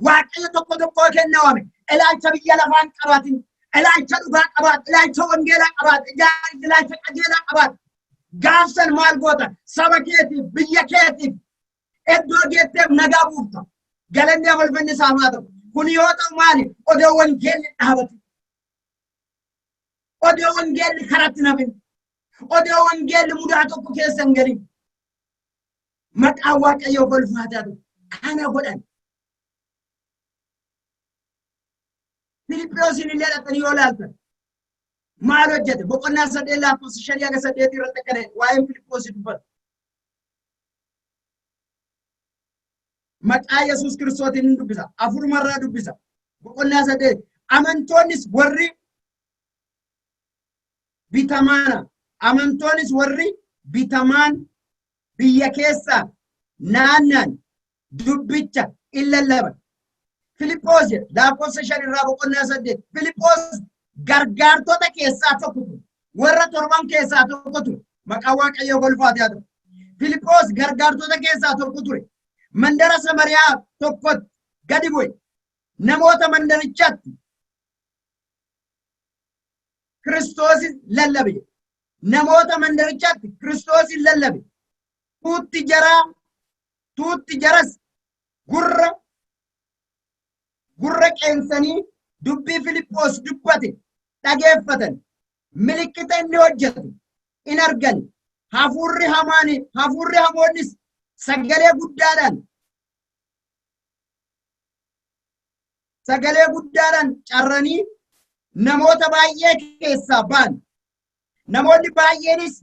Speaker 1: Waaqayyo tokko tokkoo kenna waame. Ilaalcha biyya lafaa hin qabaatin. Ilaalcha dhugaa qabaat, ilaalcha wangeelaa qabaat, ilaalcha qajeelaa qabaat. Gaafsan maal goota? Saba keetiif, biyya keetiif, iddoo geetteef nagaa buufta. Galanni amalfanni isaa haa ta'u. Kun yoo ta'u maali? Odoo wangeelli dhaabatu. Odoo wangeelli karatti nafin. Odoo wangeelli mudaa tokko keessa hin galin. Maqaan Waaqayyoo kolfaataa ta'u. Kana godhan. Filiphiyoosin illee dhaqxanii yoo ilaaltan maal hojjete? Boqonnaa 8 lakkoofsa 5 haga 8 irratti akkana waa'een Filiphiyoosi dubbata. Maqaa Yesuus Kiristootiin hin dubbisa. Afurumarraa dubbisa. Boqonnaa 8. Amantoonnis warri bitamaana. Amantoonnis warri bitamaan biyya keessaa naannaan dubbicha in lallaban. Filiphos jedha lakkoofsa 5 irraa boqonnaa 8. Filiphos Gargaartota keessaa tokko ture. Warra torban keessaa tokko ture. Maqaan Waaqayyoo golfaate haa ta'u. Filiphos gargaartota keessaa tokko ture. Mandara Samariyaa tokkotti gadi bu'e. Namoota mandarichaatti Kiristoosin lallabe. Namoota mandarichaatti Kiristoosin lallabe. Tuutti jaraa tuutti jaras gurra gurra qeensanii dubbii Filiphos dubbate dhageeffatan. Milikkita inni hojjetu in argan. Hafuurri hamaan hafuurri hamoonnis sagalee guddaadhaan sagalee guddaadhaan carranii namoota baay'ee keessaa ba'an. Namoonni baay'eenis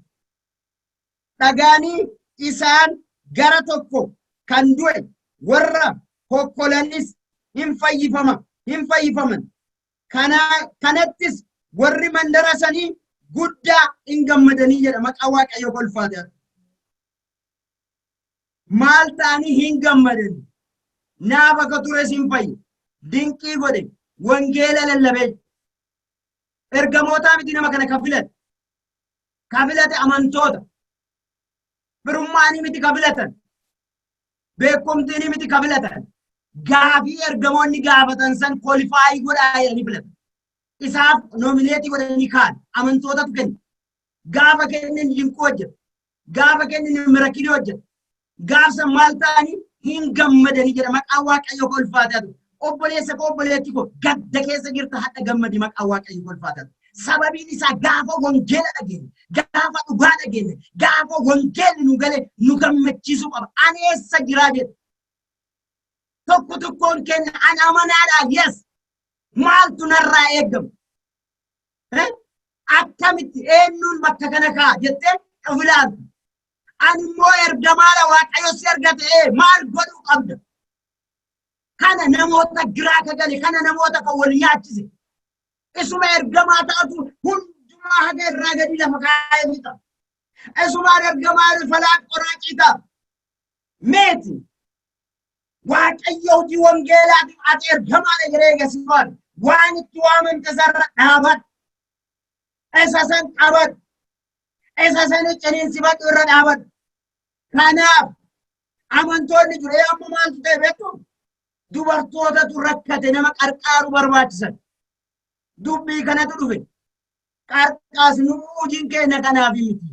Speaker 1: dhagaanii isaan gara tokko kan du'e warra hokkolanis hin fayyifama hin fayyifaman. Kana kanattis warri mandara sanii guddaa hin gammadanii jedha maqaa Waaqayyoo kolfaate. Maal ta'anii hin gammadanii? Naaf akka tures hin fayye. Dinqii godhe. Wangeela lallabee. Ergamootaa miti nama kana kan filate. Ka filate amantoota. Firummaanii miti ka filatan. Beekumtiinii miti ka filatan. Gaafii ergamoonni gaafatan san qualify godhaa jedhanii filatan. Isaaf nominate godhanii kaan amantootatu kenna. Gaafa kennin dinquu hojjeta. Gaafa kennin miracle hojjeta. Gaafsa maal ta'anii hin gammadanii jedha maqaan Waaqayyoo kolfaataa ture. Obboleessa koo obboleetti koo gadda keessa jirta hadha gammadi maqaan Waaqayyoo kolfaataa ture. Sababiin isaa gaafa wangeela dhageenye, gaafa dhugaa dhageenye, gaafa wangeelli nu gale nu gammachiisuu qaba. Ani eessa jiraa jedhe. Tokko tokkoon keenya ani amanaadha yes. Maaltu narraa eegamu? Akkamitti eenyuun bakka kana kaa'a jettee of ilaaltu. Ani immoo ergamaadha Waaqayyo si ergate maal godhuu qabda? Kana namoota giraa ka gale, kana namoota kan wal nyaachise. Isuma ergamaa ta'atu hundumaa haga irraa gadi lafa kaa'ee fixa. Isumaan ergamaa falaa qoraa citaa. Meeti Waaqayyo hojii wangeelaatiif ati ergamaadha jedhee eegasi waan waan itti waamamte sarara dhaabadhu. Isa san qabadhu. Isa san ciniinsifadhu irra dhaabadhu. Kanaaf amantoonni jiru. Ee amma maaltu ta'e beektu? Dubartootatu rakkate nama qarqaaru barbaachisan. Dubbii kanatu dhufe. Qarqaas nu hojiin keenya kanaaf miti.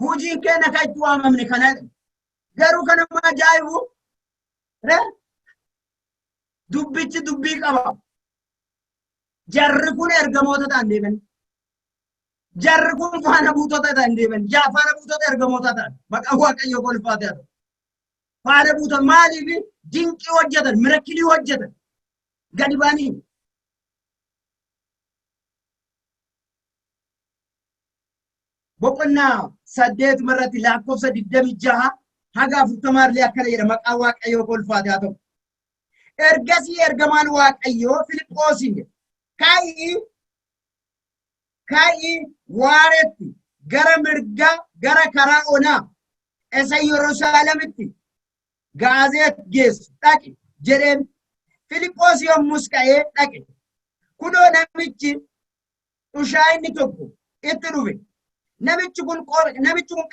Speaker 1: Hojiin keenya kan itti waamamne kanadha. Garuu kan nama ajaa'ibu dubbichi dubbii qaba. Jarri kun ergamoota ta'an deeman. Jarri kun faana buutota ta'an deeman. Yaa faana buutota ergamoota ta'an. Maqaan Waaqayyoo kolfaate haa ta'u. Faana buutota maaliif dinqii hojjetan, miracle hojjetan. Gadi ba'anii. Boqonnaa 8 irratti lakkoofsa 26 haga 40 illee akkana jedha maqaan Waaqayyoo kolfaate haa ta'u. Ergasii ergamaan Waaqayyoo Filiphoosin ka'ii ka'ii waaretti gara mirgaa gara karaa onaa isa Yerusaalemitti Gaazeet geessu dhaqi jedheen. Filiphos yommus ka'ee dhaqe. Kunoo namichi dhushaa inni tokko itti dhufe. Namichi kun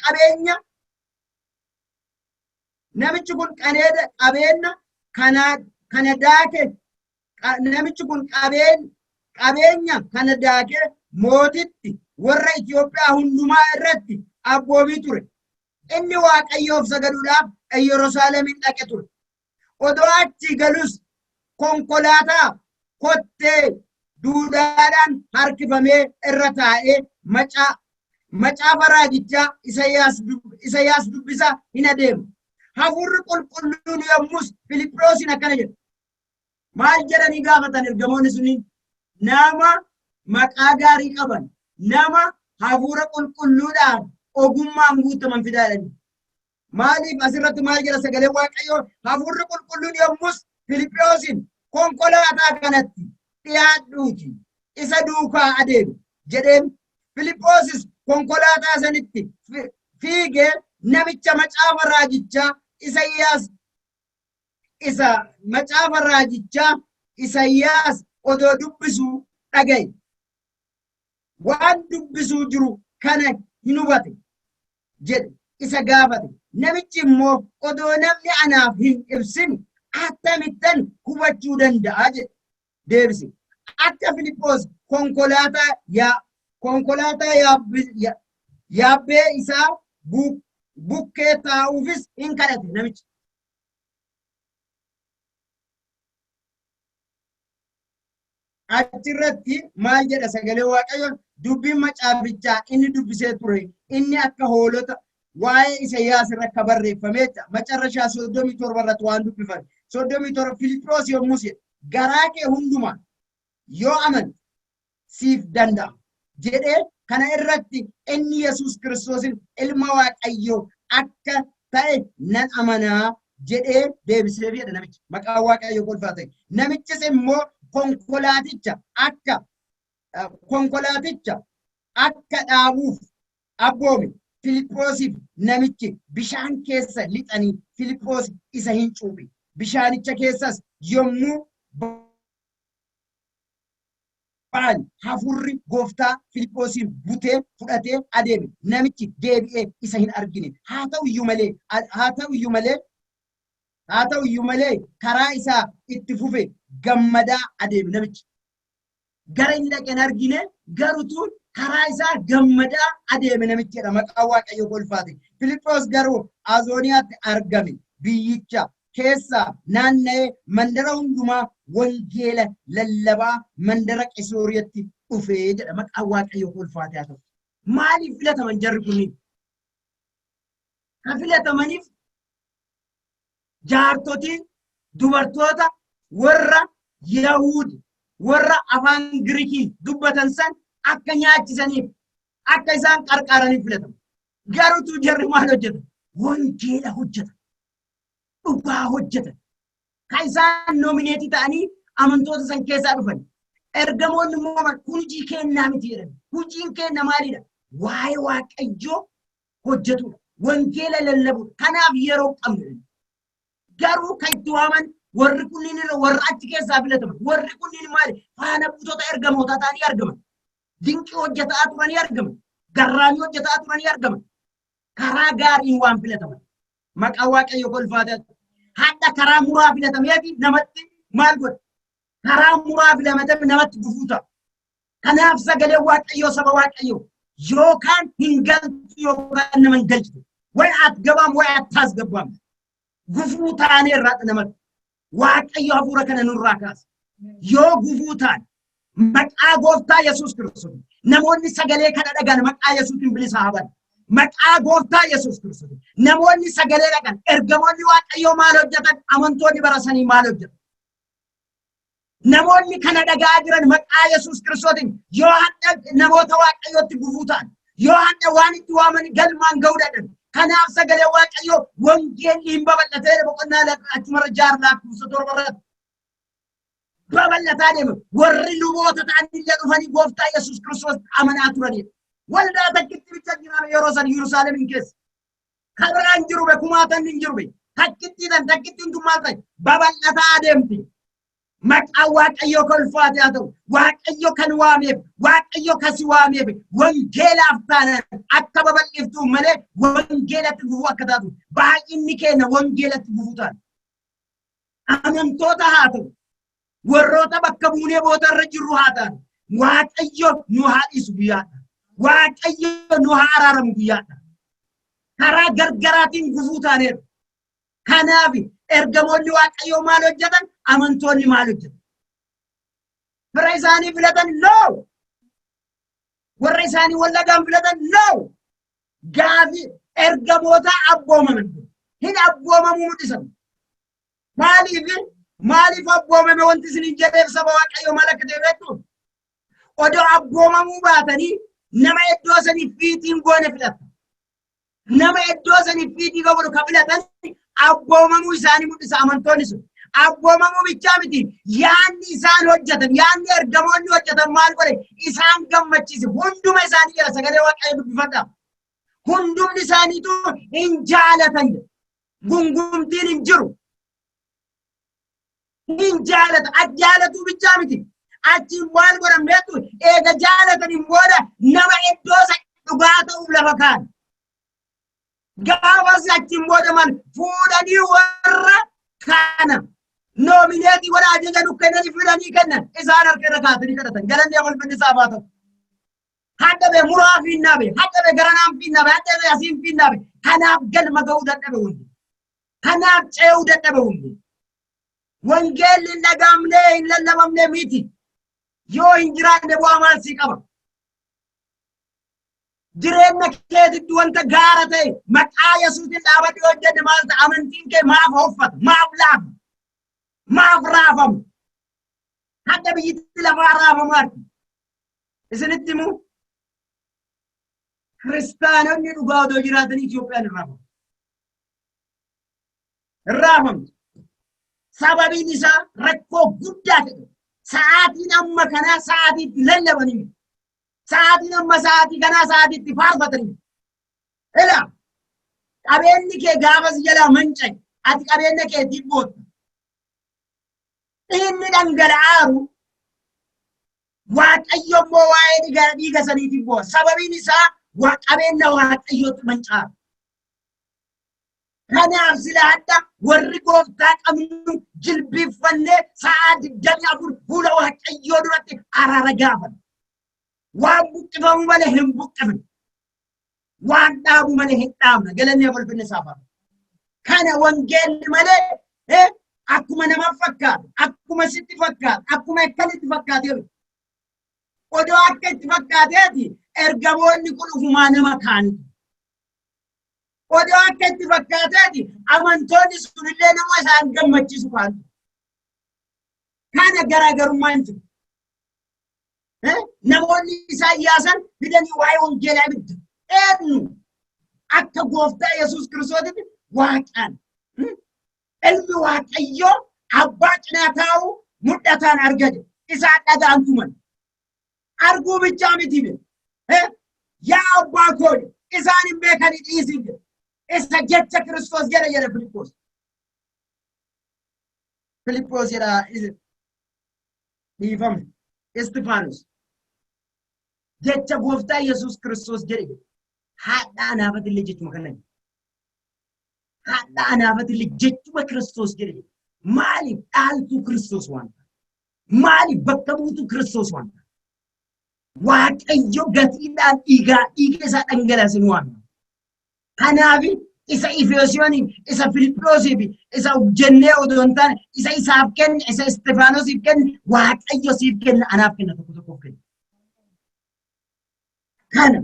Speaker 1: qabeenya namichi kun qaneeda qabeenya kana kana daake namichi kun qabeenya kana daake mootitti warra Itoophiyaa hundumaa irratti abboomii ture. Inni Waaqayyoof sagaduudhaaf Yerusaalemin dhaqe ture. Odoo achi galus konkolaataa kottee duudaadhaan harkifamee irra taa'ee macaafa raajichaa Isayaas dubbisaa hin adeemu. Hafuurri qulqulluun yommus Filiphoosin akkana jedhe. Maal jedhanii gaafatan ergamoonni suni? Nama maqaa gaarii qaban, nama hafuura qulqulluudhaan ogummaan guutaman fidaa jedhanii. Maaliif asirratti maal jedha sagalee Waaqayyoo? Hafuurri qulqulluun yommus Filiphoosin konkolaataa kanatti dhiyaadhuuti isa duukaa adeemi jedheen. Filiphoosis konkolaataa sanitti fiigee namicha macaafa raajichaa Isaayyaas isa macaafa raajichaa Isaayyaas odoo dubbisu dhagaye. Waan dubbisuu jiru kana hin hubate jedhe isa gaafate. Namichi immoo odoo namni anaaf hin ibsin akkamittan hubachuu danda'a jedhe deebise. Akka Filiphos konkolaataa yaabbee isaa bukkee taa'uufis hin kadhate namichi. Achirratti maal jedha sagalee Waaqayyoon? Dubbiin macaafichaa inni dubbisee ture inni akka hoolota waa'ee Isaayyaas irra akka barreeffame jecha macarrashaa 37 irratti waan dubbifame. 37 Filiphos yommuu jedhe, garaa kee hundumaan yoo amante siif danda'a jedhee, kana irratti inni Yesuus Kiristoosin ilma Waaqayyoo akka ta'e nan amanaa jedhee deebisee jedha namichi. Maqaan Waaqayyoo kolfaa ta'e. Namichis immoo konkolaaticha akka dhaabuuf abboome. Filiphosiif namichi bishaan keessa lixanii Filiphos isa hin cuuphe. Bishaanicha keessas yommuu ba'an hafuurri gooftaa Filiphosiin butee fudhatee adeeme. Namichi deebi'ee isa hin argine. Haa ta'u iyyuu malee karaa isaa itti fufe gammadaa adeeme namichi. Gara inni dhaqe hin argine, garutu karaa isaa gammadaa adeeme namichi jedha. Maqaan Waaqayyoo kolfaate. Filiphos garuu Azooniyaatti argame. Biyyicha keessa naanna'ee mandara hundumaa wangeela lallabaa mandara Qisooriyaatti dhufee jedha. Maqaan Waaqayyoo kolfaate haa ta'u. Maaliif filataman jarri kunniin? Ka filatamaniif jaartotii dubartoota warra Yahuudi warra afaan Giriikii dubbatan san akka nyaachisaniif, akka isaan qarqaaraniif filatamu. Garuutu jarri maal hojjetan? Wangeela hojjetan. Dhugaa hojjetan. Kan isaan nominate ta'anii amantoota san keessaa dhufan. Ergamoonni immoo kun hojii kennaa miti jedhan. Hojiin kenna maalidha? Waa'ee Waaqayyoo hojjetudha. Wangeela lallabudha. Kanaaf yeroo qabnu. Garuu kan itti waaman warri kunniin irra warra achi keessaa filataman. Warri kunniin maali? Faana buutota ergamootaa ta'anii argaman. Dinqii hojjetaa turanii argaman. Garraamii hojjetaa turanii argaman. Karaa gaariin waan filataman. Maqaan Waaqayyo kolfaata. Hadha karaa muraa filatameefi namatti maal godha? Karaa muraa filatamee namatti gufuu ta'a. Kanaaf sagalee Waaqayyoo, saba Waaqayyoo, yookaan hin galtu yookaan nama hin galchitu. ወይ አትገባም ወይ አታስገባም. Gufuu taanee irraa namatti. Waaqayyo hafuura kana nurraa kaasa. Yoo gufuu taane, maqaa gooftaa Yesuus Kiristoos, namoonni sagalee kana dhagan maqaa Yesuutiin bilisa haa ba'an. Maqaa gooftaa Yesuus Kiristoos. Namoonni sagalee dhagan, ergamoonni Waaqayyoo maal hojjetan? Amantoonni barasanii maal hojjetan? Namoonni kana dhagaa jiran maqaa Yesuus Kiristootiin yoo hadha namoota Waaqayyootti gufuu ta'an, yoo hadha waan itti waaman galmaan ga'uu dadhaban. Kanaaf sagalee Waaqayyoo wangeelli hin babal'atee boqonnaa achumarra jaar lakkoofsa 7 irratti. Babal'ataa deema. Warri luboota ta'an illee dhufanii gooftaa Yesuus Kiristoos amanaa turanidha. Waldaa takkitti bicha jiran yeroo san Yerusaalemiin keessa. Kabiraan jiru be, kumaatan hin jiru be. Takkittiidhaan takkittiin tun maal ta'e? Babal'ataa adeemti. Maqaan Waaqayyoo kan ulfaate haa ta'u. Waaqayyo kan waameef, Waaqayyo kasi waameef wangeelaaf taanaan akka babal'iftuu malee wangeelatti gufuu akka taatu, baay'inni keenya wangeelatti gufuu taana. Amantoota haa ta'u, warroota bakka buunee boota irra jirru haa ta'an, Waaqayyo nu haa dhiisu guyyaadha. Waaqayyo nu haa araaramu guyyaadha. Karaa gargaraatiin gufuu taaneera. Kanaaf ergamoonni Waaqayyoo maal hojjetan? Amantoonni maal hojjetan? Fira isaanii filatan? No. Warra isaanii wallagaan filatan? No. Gaafi ergamoota abboomaman. Hin abboomamuu mul'isan. Maaliif maaliif abboomame wanti isin hin jedheef, saba Waaqayyoo, maal akka ta'e beektu? Odoo abboomamuu baatanii nama iddoo sanii fiitiin goone filata. Nama iddoo sanii fiitii godhu ka filatan abboomamuu isaanii mul'isa amantoonni sun. Abboomamuu bichaa miti, yaanni isaan hojjetan, yaanni ergamoonni hojjetan maal godhe? Isaan gammachiise. Hunduma isaanii jira, sagalee Waaqayyo dubbifadha. Hundumni isaaniitu hin jaalatan jedha. Gungumtiin hin jiru. Hin jaalata. Ati jaalatuu bichaa miti. Achiin maal godhan beektu? Eega jaalataniin booda nama iddoo isa dhugaa ta'uuf lafa kaan. Gaafas achiin booda maal fuudhanii warra kana nominate godha, ajaja nu kennanii fidanii kennan, isaan harka irra kaatanii kadhatan. Galanni ulfinni isaa haa ta'u. Hadda bee muraa fiinnaa bee, hadda bee garanaan fiinnaa bee, hadda bee asiin fiinnaa bee. Kanaaf galma ga'uu dadhabe hundi. Kanaaf ce'uu dadhabe hundi. Wangeelli hin dhagaamne, hin lallabamne miti. Yoo hin jiraanne bu'aa maal sii qaba? Jireenya keetitti wanta gaara ta'e maqaa Yesuusin dhaabadhu hojjenne maal ta'a? Amantiin kee maaf hoffata? Maaf laafa? Maaf raafamu? Hadda biyyatti lafaa raafamaarti. Isinitti himu, kiristaanonni dhugaa odoo jiraatanii Itoophiyaan hin raafamu. Hin raafamtu. Sababiin isaa rakkoo guddaa ta'e. Sa'aatiin amma kanaa sa'aatii itti lallabanii miti. Sa'aatiin amma sa'aatii kanaa sa'aatii itti faarfatanii miti. Ilaa, qabeenyi kee gaafas jalaa manca'e, ati qabeenya keetiif bootta. Inni dhangala'aaru Waaqayyo immoo waa'ee dhiiga saniitiif boo'a. Sababiin isaa qabeenya Waaqayyootti manca'aara. Kanaaf sila hadda warri gooftaa qabnu jilbiiffannee sa'aa 24 fuula Waaqayyoo duratti araara gaafanna. Waan buqqifamu malee hin buqqifne. Waan dhaabu malee hin dhaabne. Galanni ulfinni isaaf haa ta'u. Kana wangeelli malee akkuma nama fakkaatu, akkuma sitti fakkaatu, akkuma akkanitti fakkaatee miti. Odoo akka itti fakkaateeti ergamoonni kun ufumaa nama kaanitu. Odoo akka itti fakkaateeti amantoonni sunillee nama isaan gammachiisu kaanitu. Kana garaagarummaa hin jiru. Namoonni isaan yaasan fidanii waa'ee wangeelaa ibidda. Eenyu akka gooftaa Yesuus Kiristoositti waaqaan ilmi Waaqayyoo abbaa cinaa taa'u mul'ataan argate, isaan dhaga'an tuman. Arguu bichaa miti be. Yaa abbaa koo, isaan hin beekanii dhiisiif jedhe. Isa jecha Kiristoos jedhe jedhe Filiphos. Filiphos jedha, dhiifame. Istifaanos. Jecha gooftaa Yesuus Kiristoos jedhe. Haadha anaafatillee jechuma kana jedhe. Haadha anaafatillee jechuma Kiristoos jedhe. Maaliif? Dhaaltuu Kiristoos waan ta'eef? Maaliif? Bakka buutuu Kiristoos waan ta'eef? Waaqayyo gatiidhaan dhiigaa dhiiga isaa dhangalaasee nu waame. Kanaaf isa Ifeesiyooniif, isa Filiphosiif, isa jennee odoo hin taane, isa isaaf kenne, isa Istifaanosiif kenne, Waaqayyo siif kenna, anaaf kenna, tokko tokkoof kenna. Kana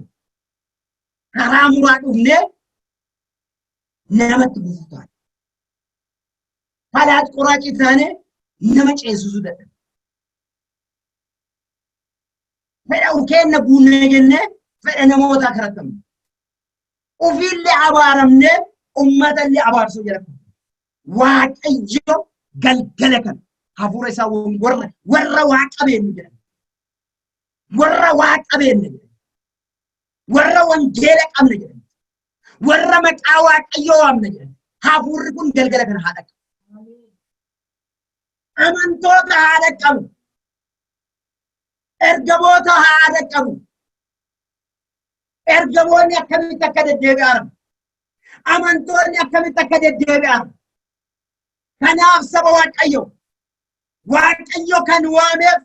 Speaker 1: karaa muraa dhufnee namatti gufuu taane. Falaat qoraacii taane nama ceesisuu dadhabe. Fedha keenna guunnee jennee fedha namootaa karattamne. Ofiillee abaaramnee uummatallee abaarsuu jala kufe. Waaqayyo galgala kana hafuura isaa warra waa qabeenyu jedhama. Warra waa qabeenyu jedhama. Warra wangeela qabna jedhama. Warra maqaa Waaqayyoo waamna jedhama. Hafuurri kun galgala kana haa dhaqqabu. Amantoota haa dhaqqabu. Ergamoota haa dhaqqabu. Ergamoonni akkamitti akka deddeebi'an, amantoonni akkamitti akka deddeebi'an. Kanaaf saba Waaqayyo, Waaqayyo kan waameef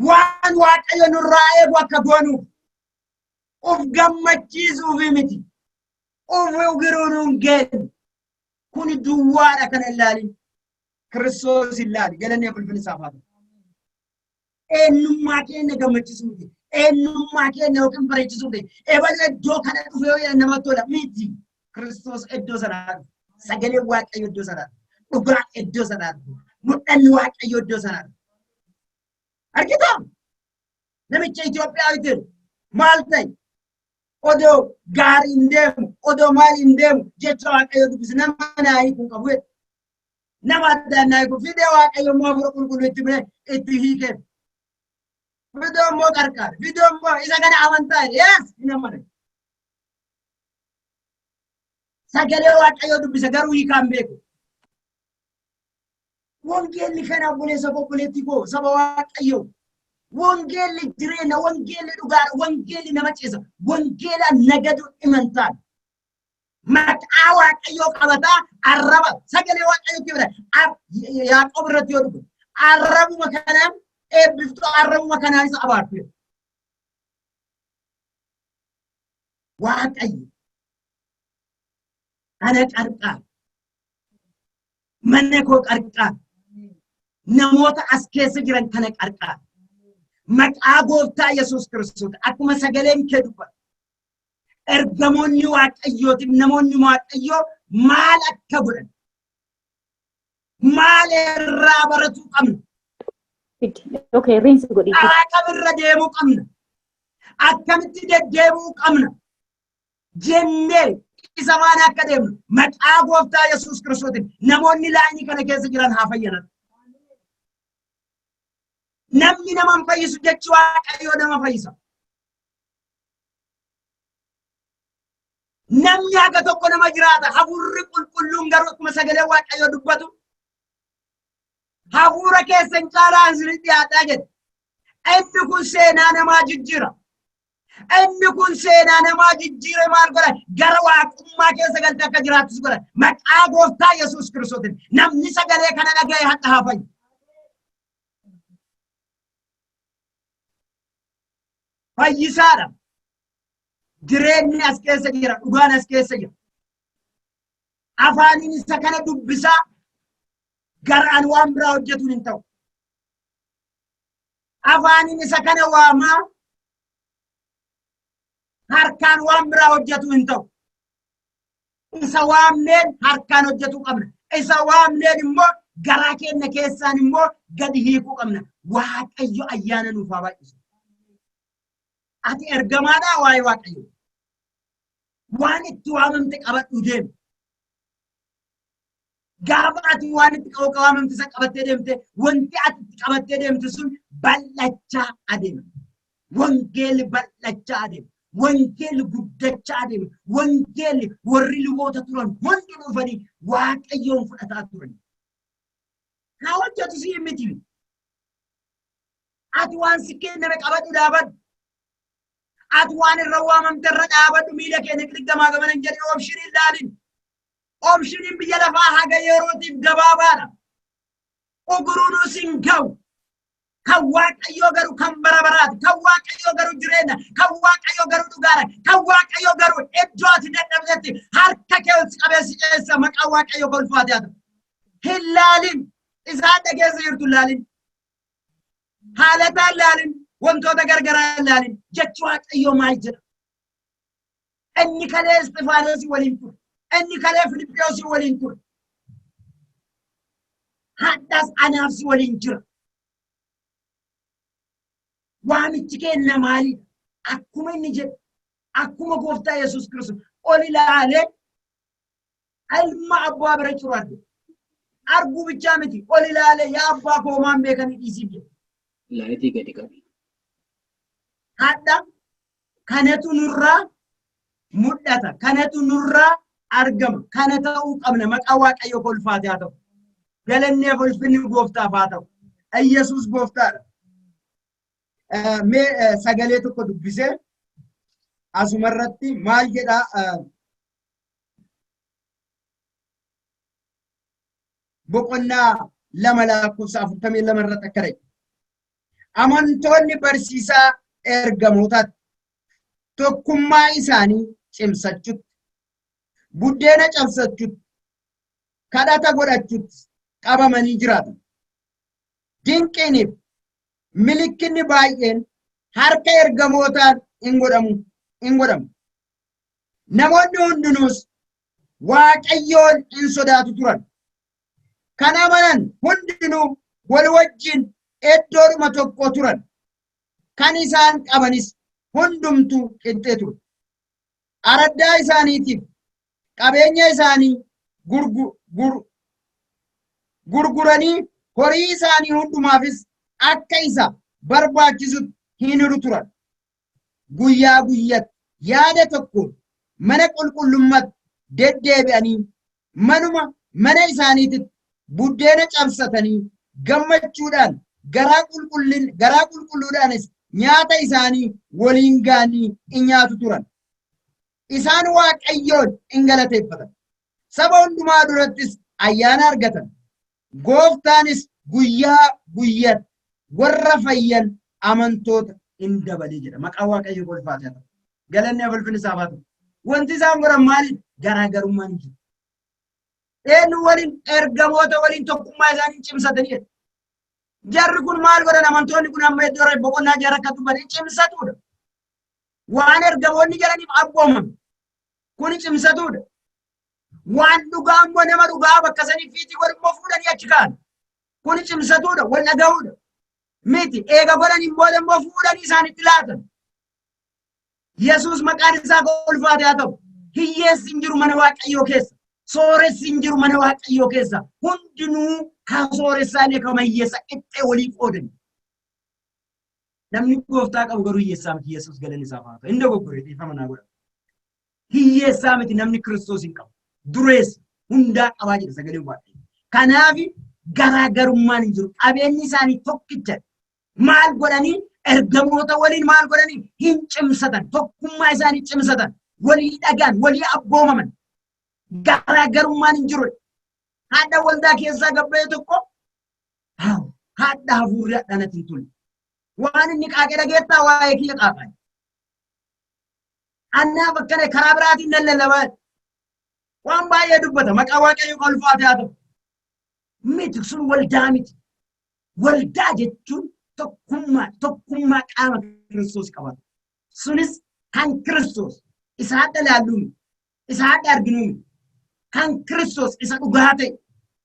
Speaker 1: waan Waaqayyo nurraa eegu akka goonuuf, uf gammachiisuufi miti. Uf ugiruu nuun geenu. Kun duwwaadha, kana ilaalin. Kiristoos ilaali. Galanni ulfinni isaaf haa ta'u. Eenyummaa keenya gammachiisuu miti. Eenyummaa keenya yookiin bareechisuu miti. Ebalu iddoo kana dhufe yoo jedhan namatti tola miti. Kiristoos iddoo sanaa dhufe. Sagaleen Waaqayyo iddoo sanaa dhufe. Dhugaan iddoo sanaa dhufe. Mul'anni Waaqayyo iddoo sanaa dhufe. Argitaa? Namicha Itoophiyaa ta'e maal ta'e? Odoo gaarii hin deemu, odoo maal hin deemu, jecha Waaqayyo dubbise nama naa hiikuu qabu jedhe. Nama addaan naa hiiku fidee, Waaqayyo immoo hafuura qulqulluu itti bire, itti hiikee. Fidoo immoo qarqaare. Fidoo immoo isa kana amantaa jedhe. Yes, hin amane. Sagalee Waaqayyoo dubbise, garuu hiikaa hin beeku. Wangeelli kana obboleessa obboleettii koo, saba Waaqayyoo. Wangeelli jireenya, wangeelli dhugaadha, wangeelli nama ceesa, wangeela nagadu imantaan. Maqaa Waaqayyoo qabataa arraba sagalee Waaqayyoo kibira Yaaqoob irratti yoo dubbatu arrabuma kanaan eebbiftuu, arrabuma kanaan isa abaartu. Waaqayyo ana qarqaar, mana koo qarqaar, namoota as keessa jiran kana qarqaar. Maqaa Gooftaa Yesuus Kiristoos, akkuma sagaleen kee dubbatu, ergamoonni Waaqayyootiif namoonni Waaqayyoo maal akka godhan, maal irraa baratuu qabna?
Speaker 2: Okay, rinse godhi.
Speaker 1: Karaa kamirra deemuu qabna? Akkamitti deddeebi'uu qabna jennee isa faana akka deemnu, maqaa Gooftaa Yesuus Kiristootiin namoonni laayinii kana keessa jiran haa fayyanan. Namni nama hin fayyisu, jechi Waaqayyoo nama fayyisa. Namni haga tokko nama jiraata. Hafuurri qulqulluun garuu akkuma sagalee Waaqayyoo dubbatu, hafuura keessan caalaa isin dhiyaadhaa jedhe. Inni kun seenaa namaa jijjiira. Inni kun seenaa namaa jijjiire maal godha? Gara waaqummaa keessa galte akka jiraattus godha. Maqaa Gooftaa Yesuus Kiristootiin namni sagalee kana dhaga'e hadha haa fayyu. Fayyisaadha. Jireenyi as keessa jira. Dhugaan as keessa jira. Afaaniin isa kana dubbisaa garaan waan biraa hojjetuun hin ta'u. Afaaniin isa kana waamaa harkaan waan biraa hojjetu hin ta'u. Isa waamneen harkaan hojjetuu qabna. Isa waamneen immoo garaa keenya keessaan immoo gadi hiikuu qabna. Waaqayyo ayyaana nuuf haa baay'isu. Ati ergamaadhaa waa'ee Waaqayyo. Waan itti waamamte qabadhu deemi. Gaafa ati waan itti waamamte san qabattee deemte, wanti ati itti qabattee deemte sun bal'achaa adeema. Wangeelli bal'achaa adeema. Wangeelli guddachaa adeema. Wangeelli warri luboota turan hundi dhufanii Waaqayyoon fudhataa turan. Haa hojjetu si miti. Ati waan si kenname qabadhu dhaabadhu. Ati waan irra waamamte irra dhaabadhu, miila kee niqliq gamaa gamana hin jedhin, option hin ilaalin. Optioniin biyya lafaa haga yerootiif gabaabaadha. Uguruunus hin ga'u. Kan Waaqayyoo garuu kan bara baraati. Kan Waaqayyoo garuu jireenya. Kan Waaqayyoo garuu dhugaadha. Kan Waaqayyoo garuu iddoo ati dadhabdetti harka kee ol si qabee si ceessa. Maqaan Waaqayyoo kolfaate haa ta'u. Hin laalin. Isaan dhageessa jirtu hin laalin. Haalataa hin laalin. Wantoota gargaraa hin laalin. Jechi Waaqayyoo maal jedha? Inni kalee Isxifaanosii waliin ture. Inni kalee Filiphiyosii waliin ture. Hadhas anaaf si waliin jira. Waamichi keenya maalidha? Akkuma inni jedhu, akkuma Gooftaa Yesuus Kiristoos ol ilaalee ilma abbaa bira jiru arge. Arguu bichaa miti, ol ilaalee, "Yaa abbaa koo, maan beekanii dhiisiif," jedhe.
Speaker 3: Laayitii gadi qabi.
Speaker 1: Hadha kanatu nurraa mul'ata. Kanatu nurraa argama. Kana ta'uu qabna. Maqaa Waaqayyoo kolfaate haa ta'u. Galanneef ulfinni Gooftaaf haa ta'u. Yesuus Gooftaadha. Mee sagalee tokko dubbisee asumarratti maal jedhaa? Boqonnaa 2 lakkoofsa 42 irratti akka ta'e. Amantoonni barsiisaa ergamootaatti, tokkummaa isaanii cimsachutti, buddeena cabsachutti, kadhata godhachutti qabamanii jiraatu. Dinqiiniif milikkinni baay'een harka ergamootaan hin godhamu hin godhamu. Namoonni hundinuus Waaqayyoon hin sodaatu turan. Kan amanan hundinuu wal wajjin iddoodhuma tokko turan. Kan isaan qabanis hundumtuu qixxee ture. Araddaa isaaniitiif qabeenya isaanii gurguranii horii isaanii hundumaafis akka isa barbaachisutti hin hiru turan. Guyyaa guyyatti yaada tokkoon mana qulqullummaatti deddeebi'anii manuma mana isaaniititti Buddeena cabsatanii gammachuudhaan garaa qulqullin garaa qulqulluudhaanis nyaata isaanii waliin ga'anii in nyaatu turan. Isaan Waaqayyoon in galateeffatan. Saba hundumaa durattis ayyaana argatan. Gooftaanis guyyaa guyyaatti warra fayyan amantoota in dabalee jedha. Maqaan Waaqayyoo ulfaatee haa ta'u. Galanni ulfinni isaaf haa ta'u. Wanti isaan godhan maali? Garaagarummaan hin jiru. Eenyu waliin? Ergamoota waliin tokkummaa isaanii cimsatanii jedha. Jarri kun maal godhan? Amantoonni kun amma iddoo boqonnaa jara akka dubbatan cimsatuudha. Waan ergamoonni jedhaniif abbooman kun cimsatuudha. Waan dhugaa immoo nama dhugaa bakka sanii fiitii godhu immoo fuudhanii achi kaa'an. Kun cimsatuudha, wal dhaga'uudha. Miti eega godhaniin booda immoo fuudhanii isaanitti laatan. Yesuus maqaan isaa ulfaate haa ta'u. Hiyyeessi hin jiru mana Waaqayyoo keessa. Sooressi hin jiru mana Waaqayyoo keessa. Hundinuu ka sooressaa illee kama hiyyeessa qixxee walii qoodan. Namni gooftaa qabu garuu hiyyeessaa miti. Yesuus galanni isaaf haa ta'u. Hin dogoggore, dhiifama naa godha. Hiyyeessaa miti namni Kiristoos hin qabu. Dureessa hundaa qabaa jedha sagaleen Waaqayyoo. Kanaaf garaagarummaan hin jiru. Qabeenyi isaanii tokkicha. Maal godhanii? Ergamoota waliin maal godhanii? Hin cimsatan. Tokkummaa isaanii cimsatan. Walii dhagaan, walii abboomaman. Garaagarummaan hin jiru. Haadha waldaa keessaa gabba'e tokko haadha hafuurri hadha natti hin tolle. Waan inni qaaqee dhageettaa waa'ee kiyya qaaqaa. Annaaf akkana karaa biraatiin nan lallabaa. Waan baay'ee dubbata. Maqaa Waaqayyoo kan ulfaate haa ta'u. Miti, sun waldaa miti. Waldaa jechuun tokkummaa, tokkummaa qaama Kiristoos qabata. Sunis kan Kiristoos isa hadha laalluu miti. Isa hadha arginuu miti. Kan Kiristoos isa dhugaa ta'e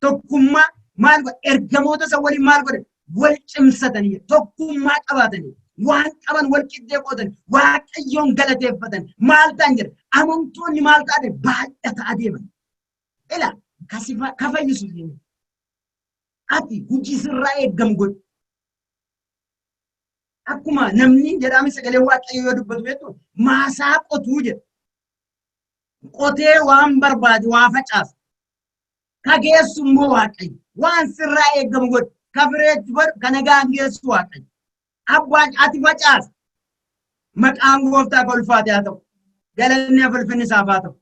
Speaker 1: tokkummaa maal godhe? Ergamoota isa waliin maal godhe? Wal cimsatanii tokkummaa qabaatanii waan qaban wal qixxee qoodan, Waaqayyoon galateeffatan. Maal ta'an jedha? Amantoonni maal ta'an? Baay'ata adeeman. Ila ka fayyisu ati hojii sirraa eeggamu godhi. Akkuma namni jedhame sagalee Waaqayyoo yoo dubbatu beektu maasaa qotuu jedha. Qotee waan barbaade waa facaasa. Ka geessu immoo Waaqayyo. Waan sirraa eeggamu godhi. Ka fireetti godhu, ka nagaan geessu Waaqayyo. Abbaan ati facaasa. Maqaan gooftaa ka ulfaate haa ta'u. Galanni ulfinni isaaf haa ta'u.